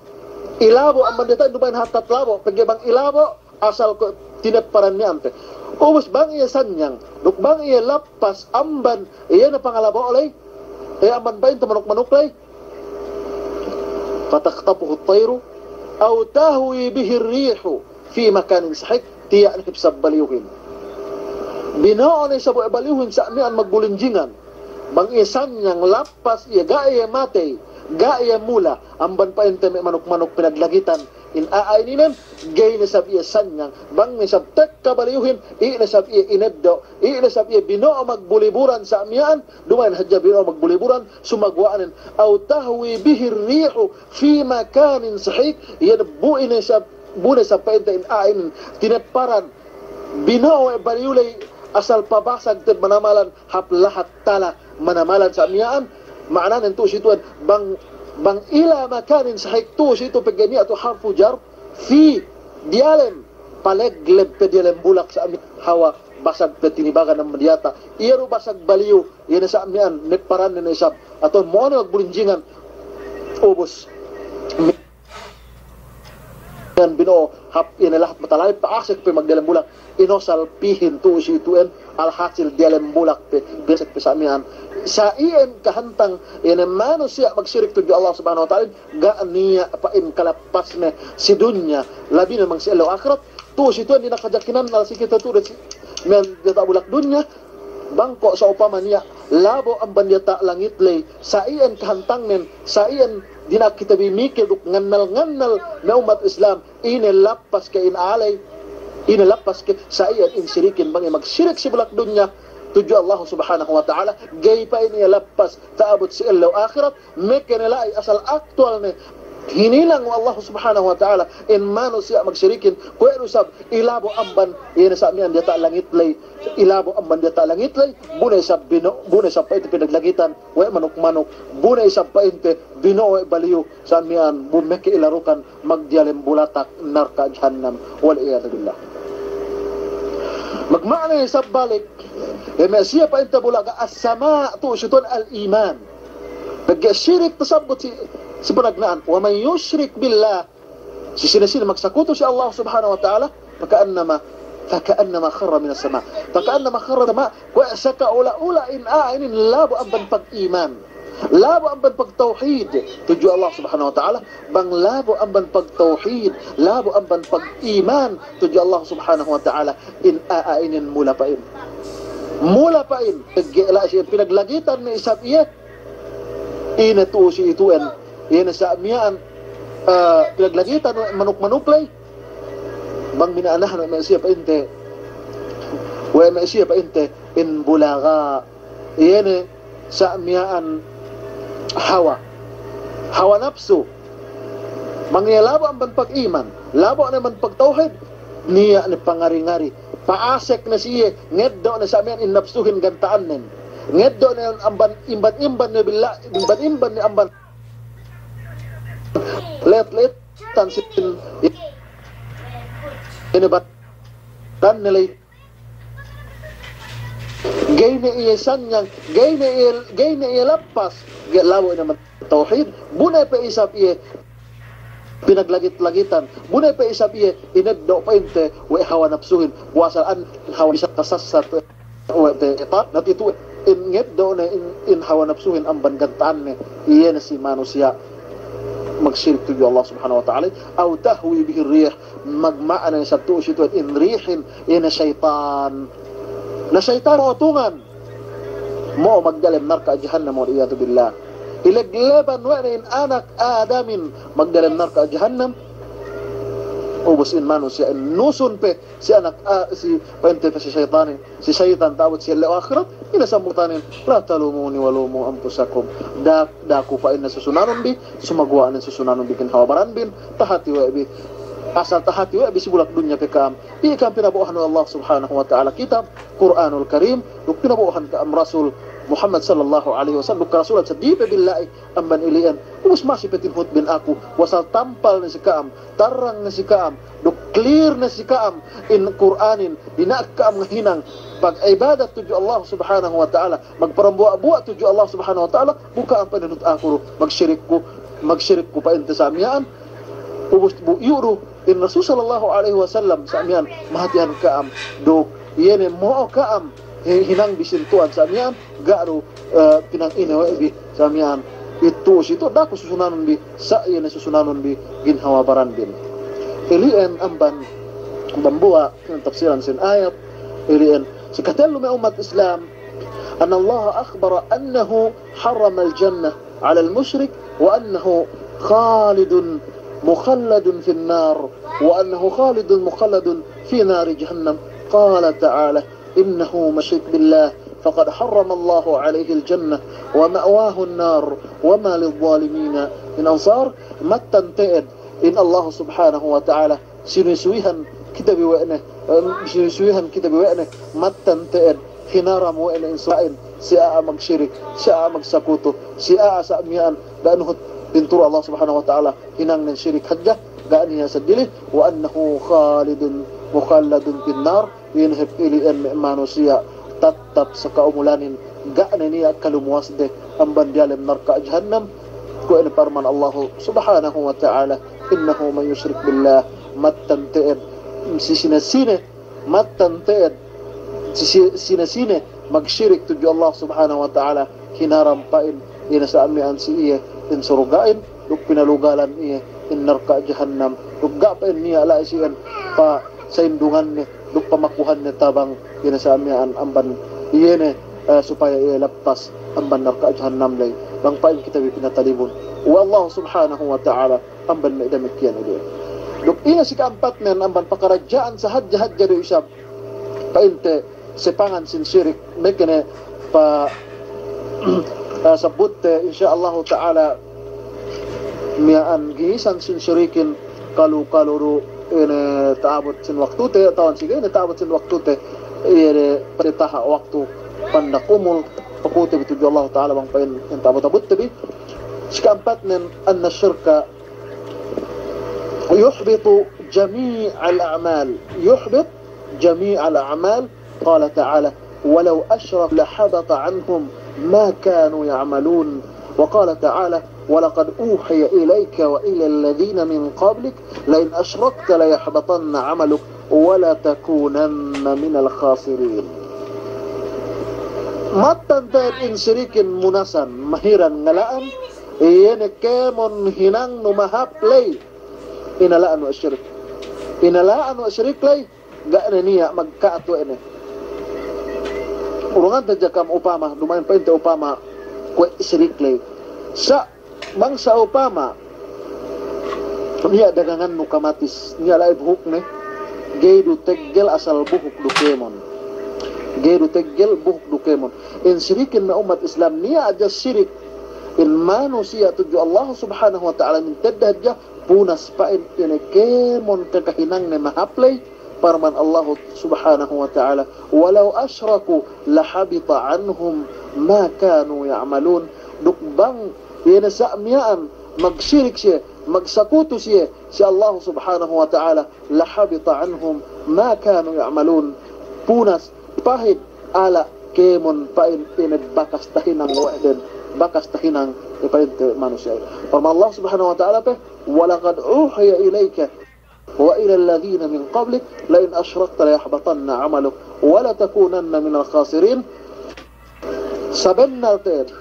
Ilabo' amban diyata' duma'in hatat labo', pegge' bang ilabo', asal kuwe' tinepparan miya'an pe. Ubus bang iye sanyang, duk bang iye lappas amban iye ne pangalabo' ley, eh, amban pa'inte manuk-manuk ley. Fatakhtafuhut tayru, aw tahwi bihir rihu fi makanin sahik, tiya' ne hep isab baliyuhin. Bino'o ne isab we' baliyuhin sa' miya'an magbulinjingan. Bang iye sanyang, lappas iye, ga' iye matey, ga' iye mula, amban pa'inte me' manuk-manuk pinaglagitan in a'a ininen, ga'i ne isab iye sanyang, bang ne isab tekka baliyuhin, i' ne isab iye ineddo', i' ne isab iye bino'o magbuliburan sa' miya'an, duma'in hadja bino'o magbuliburan, sumaguwa'nen, aw tahwi bihir rihu fi makanin sahik, iye ne bu ine isab, bu ne isab pa'inte in a'a inin tinepparan, bino'o we' baliyu ley asal pabasag te'ed manamalan hap lahat tala manamalan sa' miya'an, ma'ananen tu'u si itu'en bang, bang ila makanin sahik, tu'u si itu pegge' niya' tu harfu jar, fi, diyalem, palegleb pe diyalem bulak sa' miya'an, hawal basag pe tinibagan amban diyata', iye du basag baliyu, iye ne sa' miya'an nepparanne ne isab, atawa mo'o ne magbulinjingan, ubus. bino'o hap ine lahat matalahib, pa'asek pe magdiyalem bulak, inosal pihin tu'u si itu'en, alhasil diyalem bulak pe, pa'asek pe sa' miya'an. Sa' iyan kahantang, ine manusiya' magsirik tudju Allah Subhanahu wa Ta'ala, ga' niya' pa'in kalappasne si dunya, labi ne bang si ellew ahirat, tu'u si itu'en dina'ak hadja kinannal si kite tu'u de si miya'an diyata' bulak dunya, bang ko' sa'upama niya' labo' amban diyata' langit ley, sa' iyan kahantangnen, sa' iyan dina'ak kite bi mikil duk ngannal-ngannal me' ummat Islam, ine lappas ke in a'a ley, ine lappas ke sa' iyan in sirikin bang iye magsirik si bulak dunya tudju Allah Subhanahu wa Ta'ala, ga'i pa'in iye lappas ta'abut si ellew ahirat, meke ne la'i asal aktuwal ne hinilang we' Allah Subhanahu wa Ta'ala in manusiya' magsirikin, kuwe' du sab ilabo' amban, iye ne sa' miya'an diyata' langit ley, ilabo' amban diyata' langit ley, bu ne isab bino-, bu ne isab pa'inte pinaglagitan we' manuk-manuk, bu ne isab pa'inte bino'o we' baliyu, sa' miya'an bu meke ilarukan magdiyalem bulatak narka' jahannam, wal iyadhu billah. Magma'na isab balik, iye me' siye pa'inte bulaga as-sama' tu'u si itu'en al-iman. Pegge' sirik tasabbut si, si panagna'an. Wa man yushrik billah, si sine-sine magsakutu si Allah Subhanahu wa Ta'ala, faka'annama, faka'annama kharra minas sama'. Faka'annama kharra sama', kuwe' saka ula-ula in a'a inin labo' amban pag-iman, labo' amban pagtawhid tudju Allah Subhanahu wa Ta'ala. Bang labo' amban pagtawhid, labo' amban pag-iman tudju Allah Subhanahu wa Ta'ala, in a'a inin mula pa'in, mula pa'in, pegge' la'i siye pinaglagitan ne isab iye, ine tu'u si itu'en, iye ne sa' miya'an, eh, pinaglagitan we' manuk-manuk ley. Bang mina'anahan we' me' siye pa'inte, we' me' siye pa'inte in bulaga, iye ne sa' miya'an hawa, hawa napsu. Bang iye labo' amban pag-iman, labo' ne amban pagtawhid, niya' ne pangari-ngari, pa'asek ne siye, ngeddo' ne sa' miya'an in napsuhin ganta'annen. Ngeddo' ne amban imban-imban ne billa-, imban-imban ne amban let-letan sin ine badanne ley. Ga'i ne iye sanyang, ga'i ne iye, ga'i ne iye lappas, ga'i labo' ine amban tawhid, bu ne pe isab iye pinaglagit-lagitan, bu ne pe isab iye ineddo' pa'inte we' hawa napsuhin, kuwe' asal an hawa bisa tasassat we' te, ta-, nati tu'u in ngeddo' ne in, in hawa napsuhin amban ganta'anne, iye ne si manusiya' magsirik tudju Allah Subhanahu wa Ta'ala, aw tahwi bihi rih, magma'ana isab tu'u si itu'en in rihin, iye ne saytan. Na saytan mo'o tungan, mo'o magdalem narka' jahannam, wal iyadhu billah. Ilegleban we' ne in anak Adamin magdalem narka' jahannam. Ubus in manusiya' in nusun pe si anak, ah, si pa'inte pe si saytanin, si saytan ta'abut si ellew ahirat, ine sambutanin, la talumuni wa lumu anfusakum. Da-, da'a ku pa'inne susunanun bi, sumaguwa' ne susunanun bi ginhawa baranbin, tahati we' bi. Asal tahati we' bi si bulak dunya pe ka'am. Iye ka'am pinabo'ohan we' Allah Subhanahu wa Ta'ala kitab, Qur'anul Karim, duk pinabo'ohan ka'am Rasul Muhammad sallallahu alaihi wasallam, duk karasulan seddili pe billa'i amban ili'en. Ubus masi pe tinhutbin aku, asal tampal ne si ka'am, tarang ne si ka'am, duk clear ne si ka'am in Qur'anin, dina'ak ka'am ngahinang pag'ibadat tudju Allah Subhanahu wa Ta'ala, magparambuwa'-buwa' tudju Allah Subhanahu wa Ta'ala, bu ka'am pa'inne nuhut aku du, magsirik ku, magsirik ku pa'inte sa' miya'an, ubus bu iyu' du in Rasul sallallahu alaihi wasallam sa' miya'an mahatihan ka'am, duk iye ne mo'o ka'am hi-, hinang bi sin Tuhan sa' miya'an, ga' du, eh, pinangine we' bi sa' miya'an. Itu, si itu, da'a ku susunanun bi, sa' iye ne susunanun bi ginhawa baranbin. Ili'en amban, amban buwa' tafsiran sin ayat, ili'en si katellu me' ummat Islam, annallaha akhbara annahu harramal jannah alal mushrik wa annahu khalidun mukhalladun fin nar, wa annahu khalidun mukhalladun fi nari jahannam. Qala ta'ala, إنه من يشرك بالله فقد حرم الله عليه الجنة ومأواه النار وما للظالمين من أنصار. Mattan te'ed in Allah Subhanahu wa Ta'ala sinuwi-suwihan kite bi we' ne, em, sinuwi-suwihan kite bi we' ne, mattan te'ed hinaram we' ne in suwa'in si a'a magsirik, si a'a magsakutu, si a'a sa' miya'an da'a nuhut pinturu Allah Subhanahu wa Ta'ala, hinangnen sirik hadja, ga' niya' seddili, وأنه خالد مخلد في النار, iye ne hep ili'en me' manusiya' tattap saka'umulanin, ga' ne niya' kalumuwasde amban diyalem narka' jahannam. Kuwe' ne parman Allahu Subhanahu wa Ta'ala, إنه من يشرك بالله mattan te'ed, si sine-sine, mattan te'ed, si, si, sine-sine magsirik tudju Allah Subhanahu wa Ta'ala, hinaram pa'in, ine sa' miya'an si iye in surga'in, duk pinalugalan iye in narka' jahannam, duk ga' pa'in niya' la'i si iyan pasa'indunganne, duk pamakuhanne tabang, ine sa' miya'an amban iye ne, eh, supaya iye lappas amban narka' jahannam ley, bang pa'in kite bi pinatalibun we' Allah Subhanahu wa Ta'ala. Amban me' damikkiyan iye. Duk ine si ka'ampatnen amban pakaradja'an sahadja-hadja du isab pa'inte sepangan sin sirik, meke ne pa, eh, sabutte, insya Allahu Ta'ala, miya'an gisan sin sirikin, kalu-kalu du ine ta'abut sin waktute, tawan si ga'i ne ta'abut sin waktute, iye de pa'inte taha' waktu pandak umul, pakute bi tudju Allahu Ta'ala bang pa'in in ta'abut-abutte bi. Si ka'ampatnen, anna syirka يحبط جميع الأعمال، يحبط جميع الأعمال. قال تعالى: ولو أشركوا لحبط عنهم ما كانوا يعملون. وقال تعالى: ولقد أوحي إليك وإلى الذين من قبلك لئن أشركت ليحبطن عملك ولتكونن من الخاسرين. Mattan te'ed in sirikin munasan, mahiran ngala'an, iye ne kēmon hinangnu mahāp ley. Inala'an we' sirik. Inala'an we' sirik ley, ga' ne niya' magka'at we' ne. Urungan hadja kam upama, duma'in pa'inte upama kuwe' sirik ley. Sa' bang sa' upama, niya' dagangannu kamatis, niya' la'i buhukne, ga'i du teggel asal buhuk du kēmon. Ga'i du teggel buhuk du kēmon. In sirikin me' ummat Islam, niya' hadja sirik in manusiya' tudju Allah Subhanahu wa Ta'ala min tedda hadja, punas pa'in ine kēmon kakahinangne mahāp ley, parman Allah Subhanahu wa Ta'ala, ولو أشركوا لحبط عنهم ما كانوا يعملون. Duk bang iye ne sa' miya'an magsirik siye, magsakutu siye si Allah Subhanahu wa Ta'ala, لحبط عنهم ما كانوا يعملون. Punas, pahit, ala' kēmon pa'in ine bakas tahinang we' den, bakas tahinang, eh, pa'inte manusiya'. Parman Allah Subhanahu wa Ta'ala pe, ولقد أوحي إليك وإلى الذين من قبلك لئن أشركت ليحبطن عملك ولتكونن من الخاسرين. Sabennal te'ed,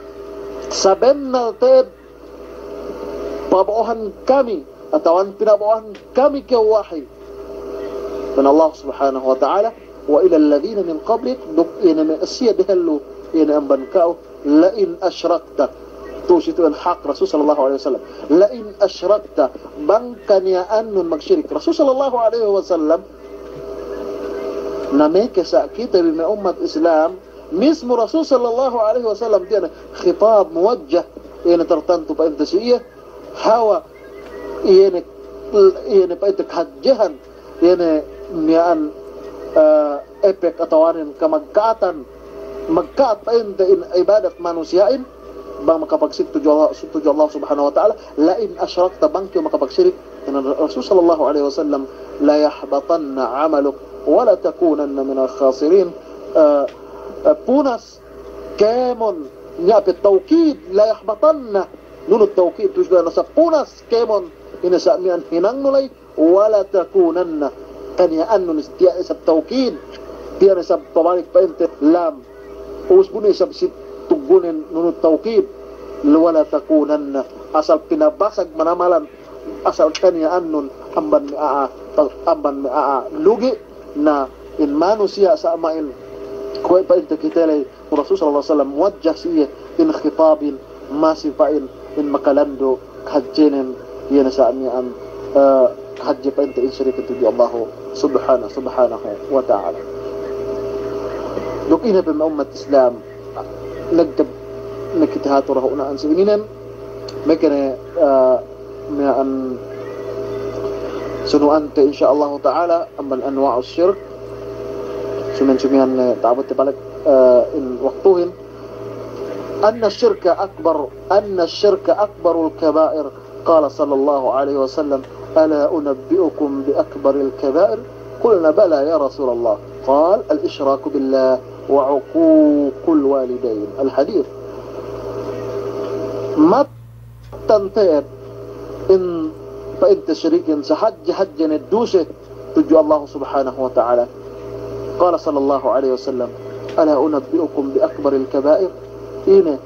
sabennal te'ed pabo'ohan kami, atawa pinabo'ohan kami kew wahi. Pa'in Allah Subhanahu wa Ta'ala, وإلى الذين من قبلك, duk ine me' siye dehellu, ine amban ka'u, لئن أشركت. Tu'u si tu'u in hak Rasul sallallahu alaihi wasallam. لئن أشركت, bang kaniya'annun magsirik. Rasul sallallahu alaihi wasallam, na meke sa' kite bi me' ummat Islam, mismu Rasul sallallahu alaihi wasallam, tiya' ne khitab muwajjah, iye ne tartantu pa'inte si iye, hawa, iye ne, iye ne pa'inte kahadjehan, iye ne miya'an, eh, epek atawanen kamagka'atan, magka'at pa'inte in ibadat manusiya'in, bang makapagsirik tudju Allah, tudju Allah Subhanahu wa Ta'ala, لئن أشركت, bang kew makapagsirik, kata Rasul sallallahu alaihi wasallam, ليحبطن عملك ولتكونن من الخاسرين. Eh, eh, punas kēmon, niya' pe tawkid, ليحبطن, nunut tawkid, tu'u si tu'u in sa' punas kēmon, ine sa' miya'an hinangnu ley, ولتكونن, kaniya'annun, tiya' isab tawkid, tiya' isab pabalik pa'inte lam. Ubus bu ne isab si tuggunen nunut tawkid, ولتكونن, asal pinabasag manamalan, asal kaniya'annun amban me' a'a, amban me' a'a lugi'. Na in manusiya' sa' ma'in, kuwe' pa'inte kite ley, Rasul sallallahu alaihi wasallam muwajjah si iye in khitabin, masi pa'in in makalandu' kahadjenen, iye ne sa' miya'an, eh, kahadje pa'inte in sirikin tudju Allahu subhana-, subhanahu wa ta'ala. Duk ine pe me' ummat Islam, nagkab-, nakite hatu dahu' na'an si ininen, meke ne, eh, miya'an sunu'ante insya Allahu ta'ala, amban anwa'us shirk, sumiyan-sumiyan ne ta'abut te balik, eh, in waktuhin, أن الشرك أكبر، أن الشرك أكبر الكبائر. قال صلى الله عليه وسلم: ألا أنبئكم بأكبر الكبائر؟ قلنا: بلى يا رسول الله. قال: الإشراك بالله وعقوق الوالدين. الحديث. Mattan te'ed in pa'inte sirikin sahadje-hadje ne duse tudju Allah Subhanahu wa Ta'ala. Qala sallallahu alaihi wasallam, "Ala unabbi'ukum bi akbaril kaba'ir?" Ine,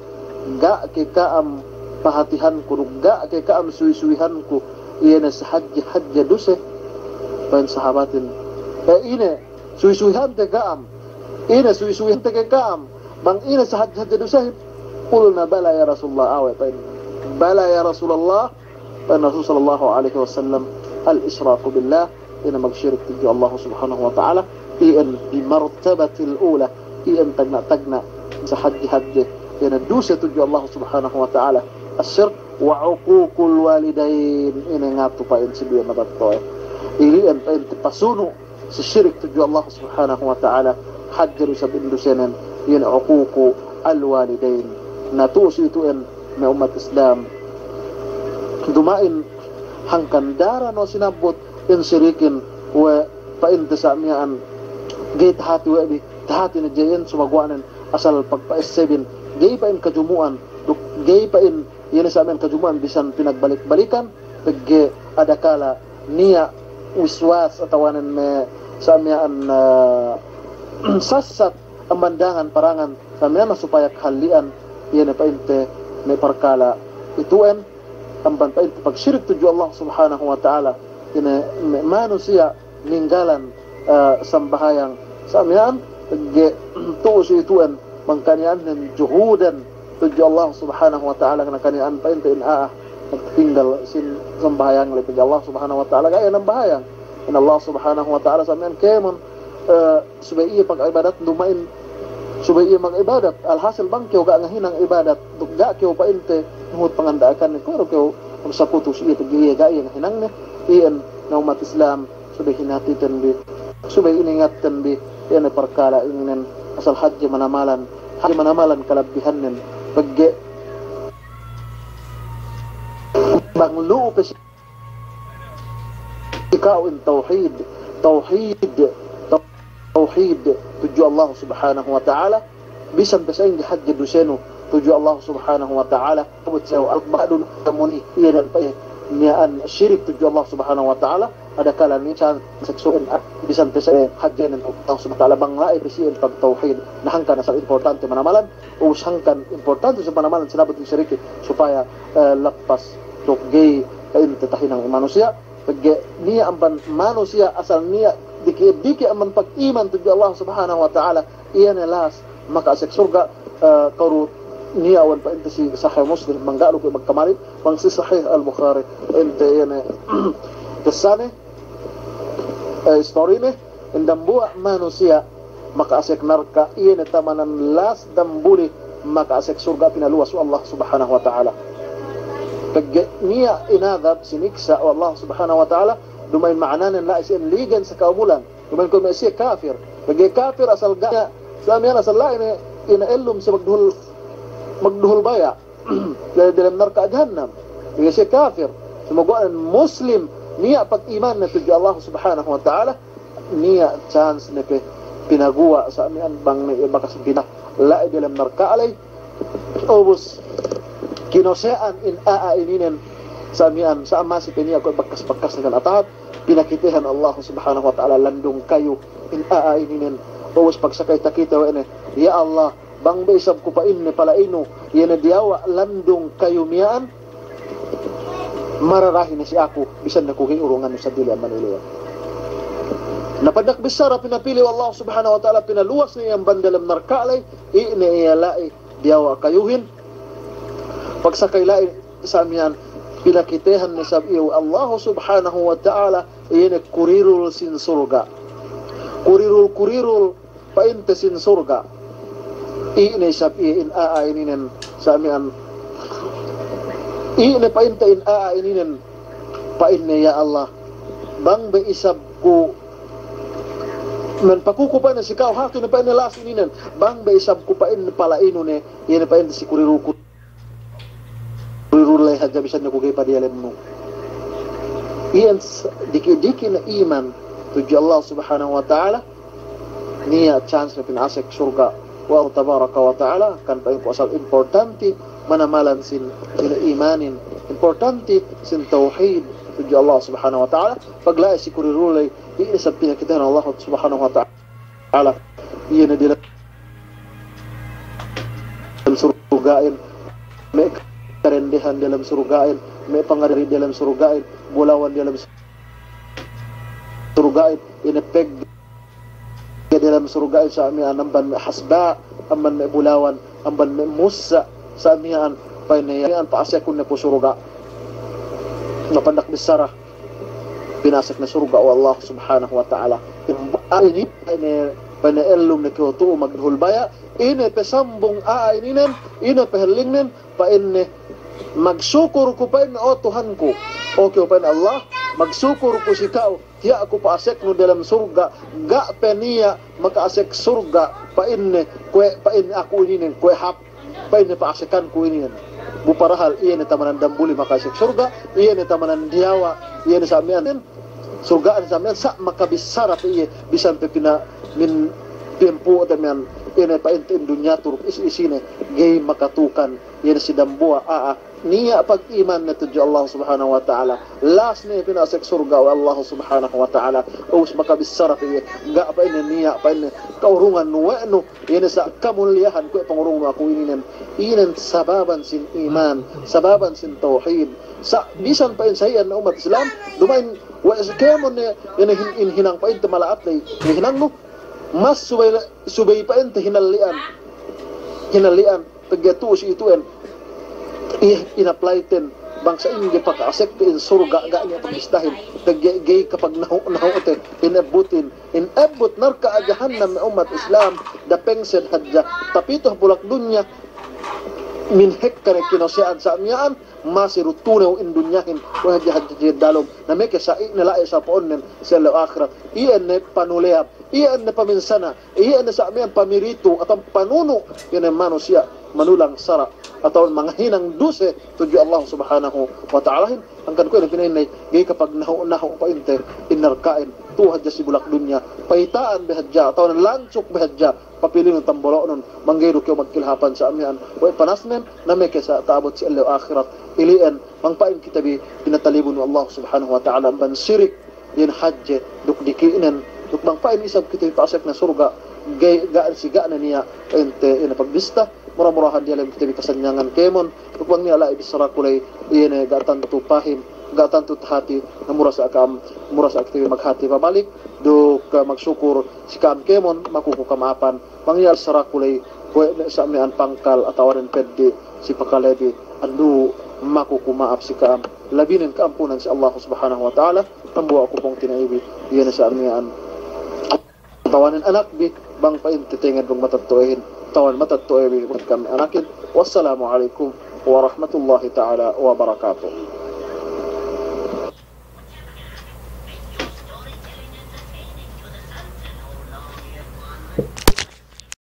ga' ke ka'am pahatihanku, duk ga' ke ka'am suwi-suwihanku, iye ne sahadje-hadje duse? Pa'in sahabatin, e, ine, suwi-suwihante ka'am, ine, suwi-suwihante ke ka'am, bang ine sahadje-hadje dusehin? Qulna, "Bala ya Rasulullah," awe', pa'in, "Bala ya Rasulullah." Pa'in Rasul sallallahu alaihi wasallam, "Al-ishraku billah," iye ne magsirik tudju Allah Subhanahu wa Ta'ala, iyan bi martabatil ula, iyan tagna'-tagna' sahadje-hadje, iye ne duse tudju Allah Subhanahu wa Ta'ala, ash-shirk, "wa uququl walidain," iye ne ngatu pa'in si duwe matetto'e. Ili'en pa'inte pasunu' si sirik tudju Allah Subhanahu wa Ta'ala, hadje du isab in dusenen, iye ne uququl walidain. Na tu'u si itu'en me' ummat Islam. Duma'in hangkan daran we' sinabbut in sirikin we' pa'inte sa' miya'an, ga'i tahati we' bi, tahati ne je iyan sumaguwa'nen asal pagpa'essebin, ga'i pa'in kajumu'an, duk ga'i pa'in iye ne sa' miya'an kajumu'an bisan pinagbalik-balikan, pegge' adakala niya' wiswas atawanen me' sa' miya'an, eh, sassat amban dangan parangan sa' miya'an supaya kahalli'an iye ne pa'inte me' parkala' itu'en, amban pa'inte pagsirik tudju Allah Subhanahu wa Ta'ala, iye ne me' manusiya' ninggalan, eh, sambahayang sa' miya'an, pegge' tu'u si itu'en bang kaniya'annen juhudan tudju Allah Subhanahu wa Ta'ala, na kaniya'an pa'inte in a'a magtinggal sin sambahayang le, pegge' Allah Subhanahu wa Ta'ala ga'i nambahayang. In Allah Subhanahu wa Ta'ala sa' miya'an kēmon, eh, subey iye pag'ibadat, duma'in subey iye mag'ibadat. Alhasil bang kew ga' ngahinang ibadat, duk ga' kew pa'inte nuhut panganda'akanne, kuwe' du kew magsakutu si iye, pegge' iye ga' iye ngahinangne. Iyan, na ummat Islam, subey hinatiten bi, subey iningatten bi, iye ne parkala' ininen, asal hadje manamalan, hadje manamalan kalabbihannen, pegge' bang lu'u pe si ka'u in tawhid, tawhid, tawhid tudju Allah Subhanahu wa Ta'ala, bisan pe sa'ingge hadje dusenu tudju Allah Subhanahu wa Ta'ala, abut sew al-ba'dun kamuni, iye ne pa'in miya'an sirik tudju Allah Subhanahu wa Ta'ala, adakala niya' chance seksu'in, bisan pe sa'ingge hadjenen Allah Subhanahu wa Ta'ala, bang la'i pe si iyan pagtawhid. Na hangkan asal importante manamalan, ubus hangkan importante si panamalan sinabbut in sirikin, supaya, eh, lappas duk ga'i pa'inte tahinang manusiya', pegge' niya' amban manusiya' asal niya' diki'-diki' amban pag'iman tudju Allah Subhanahu wa Ta'ala, iye ne las maka'asek surga', eh, karu niya' wan pa'inte si Sahih Muslim, bang ga' lupa magkamali, bang si Sahih Al-Bukhari, pa'inte iye ne kissane, eh, istorine, in dambuwa' manusiya' maka'asek narka', iye ne tamanan las dambuli maka'asek surga' pinaluwas we' Allah Subhanahu wa Ta'ala. Pegge' niya' inadab, siniksa' we' Allah Subhanahu wa Ta'ala, duma'in ma'ananen la'i si iyan ligen sakaumulan. Duma'in kuwe' me' siye kafir. Pegge' kafir asal ga' sa' miya'an asal la'i ne ine ellum si magduhul, magduhul baya' diyalem narka' jahannam. Pegge' siye kafir. Sumaguwa' muslim, niya' pag'imanne tudju Allah Subhanahu wa Ta'ala, niya' chance ne pe pinaguwa' sa' miya'an bang ne iye bakas bina la'i diyalem narka' ley. Ubus kinose'an in a'a ininen sa' miya'an, sa' masi pe niya' kuwe' bakas-bakas ne kan atahat, pinakitehan Allah Subhanahu wa Ta'ala landung kayu in a'a ininen. Ubus pagsakay takite we' ne, "Ya Allah, bang be isab ku," pa'inne, "pala'inu, iye ne diyawa' landung kayu miya'an, mararahi ne si aku, bisan ne ku ga'i urungannu seddili amban ilew." Na pagnagbissara pinapili we' Allah Subhanahu wa Ta'ala, pinaluwas ne iye amban diyalem narka' ley, iye ne iye la'i diyawa' kayuhin. Pagsakay la'i sa' miya'an, pinakitehan ne isab iye we' Allah Subhanahu wa Ta'ala, iye ne kurirul sin surga'. Kurirul-kurirul pa'inte sin surga'. Iye ne isab iye in a'a ininen sa' miya'an. Iye ne pa'inte in a'a ininen, pa'inne, "Ya Allah, bang be isab ku, men pakuku," pa'inne, "si ka'u hatu ne," pa'inne, "las ininen, bang be isab ku," pa'inne, "pala'inu ne, iye ne," pa'inte, "si kurirul ku, kurirul ley hadja, bisan ne ku ga'i padiyalemnu." Iyan s-, diki'-diki' ne iman tudju Allah Subhanahu wa Ta'ala, niya' chance ne pinasek surga' we' Allah Tabaraka wa Ta'ala. Kan pa'inku asal importanti manamalan sin, sin imanin, importanti sin tawhid, tudju Allah Subhanahu wa Ta'ala, pagla'i si kuriruley, iye ne sa pinakitehan Allah Subhanahu wa Ta'ala. Iye ne diyalem surga'in, me' karendehan diyalem surga'in, me' pangari diyalem surga'in, bulawan diyalem surga'in, iye ne pegge' diyalem surga'in sa' miya'an amban me' hasba', amban me' bulawan, amban me' mussa, sa' miya'an pa'inne iyan pa'asekun ne ku surga'. Mapandak bissara, pina'asek ne surga' we' Allah Subhanahu wa Ta'ala. A'a inin, pa'inne, pa'inne ellum ne kew tu'u magduhul baya', ine pe sambung a'a ininen, ine pe hellingnen, pa'inne, magsukur ku pa'inne, o Tuhanku, o kew pa'inne Allah, magsukur ku si ka'u, tiya' ku pa'aseknu diyalem surga', ga' pe niya' maka'asek surga', pa'inne, kuwe', pa'inne aku ininen, kuwe' hāp, pa'inne pa'asekanku ininen. Bu parahal iye ne tamanan dambuli maka'asek surga', iye ne tamanan diyawa', iye ne sa' miya'an, surga'in sa' miya'an, sa' makabissara pe iye, bisan pe pina min pempu te miya'an, iye ne pa'inte in dunya turuk isi-isine, ga'i makatukan, iye ne si dambuwa' a'a niya' pag'imanne tudju Allah Subhanahu wa Ta'ala. Las ne pina'asek surga' we' Allah Subhanahu wa Ta'ala. Ubus makabissara pe iye, ga' pa'inne niya' pa'inne ka'urungan we' nu, iye ne sa' kamuliyahan kuwe' pangurungnu aku ininen. Inen sababan sin iman, sababan sin tawhid. Sa' bisan pa'in sa' iyan ne ummat Islam, duma'in we' kēmon ne, iye ne hin-, in hinang pa'inte mala'at ley, iye ne hinangnu, mas subey, subey pa'inte hinalli'an. Hinalli'an. Pegge' tu'u si itu'en, iye, in-apply ten, bang sa'ingge paka'asekte in surga' ga' niya' pagbistahin, pegge' ga'i kapagnahu'-nahu'te in ebbutin, in ebbut narka' jahannam me' ummat Islam, dapengsed hadja tapitu bulak dunya, min hekka ne kinose'an sa' miya'an, masi du tunew in dunyahin, we' hadja-hadja dalem, na meke sa' i' ne la'i sa' po'onnen si ellew ahirat, iye ne panuleya, iye ne paminsana, iye ne sa' miya'an pamiritu atawa panunu', iye ne manusiya' manulang sara' atawa mangahinang duse tudju Allah Subhanahu wa Ta'alahin, hangkan kuwe' ne pina'in ne, ga'i kapagnahu'-nahu' pa'inte in narka'in, tu'u hadja si bulak dunya, payita'an be hadja, atawa langsuk be hadja, papilinu tambolo'nun, bang ga'i du kew magkilhapan sa' miya'an we' panasnen, na meke sa' ta'abut si ellew ahirat, ili'en, bang pa'in kite bi pinatalibun we' Allah Subhanahu wa Ta'ala amban sirik, iyan hadje, duk diki'nen, duk bang pa'in isab kite bi pa'asek ne surga', ga'i, ga' si ga' ne niya' pa'inte iyan pagbista, mura-murahan diyalem kite bi kasanyangan kēmon, duk bang niya' la'i bissaraku ley, iye ne ga' tantu pahim, ga' tantu tahati, na mura sa' ka'am, mura sa' kite bi maghati pabalik, duk, eh, magsukur si ka'am kēmon, maku ku kama'apan, bang niya' bissaraku ley, kuwe' me' sa' miya'an pangkal atawa nen peddi' si pakalebi, andu' maku ku ma'ap si ka'am, labinen ka'ampunan si Allah Subhanahu wa Ta'ala, dambuwa' ku pungtina'ibi, iye ne sa' miya'an atawa nen anakbi, bang pa'inte tenged bang matetto'ehin, atawa nen matetto'ebi, bang ka'am anakin. Wassalamu alaikum warahmatullahi ta'ala wabarakatuh.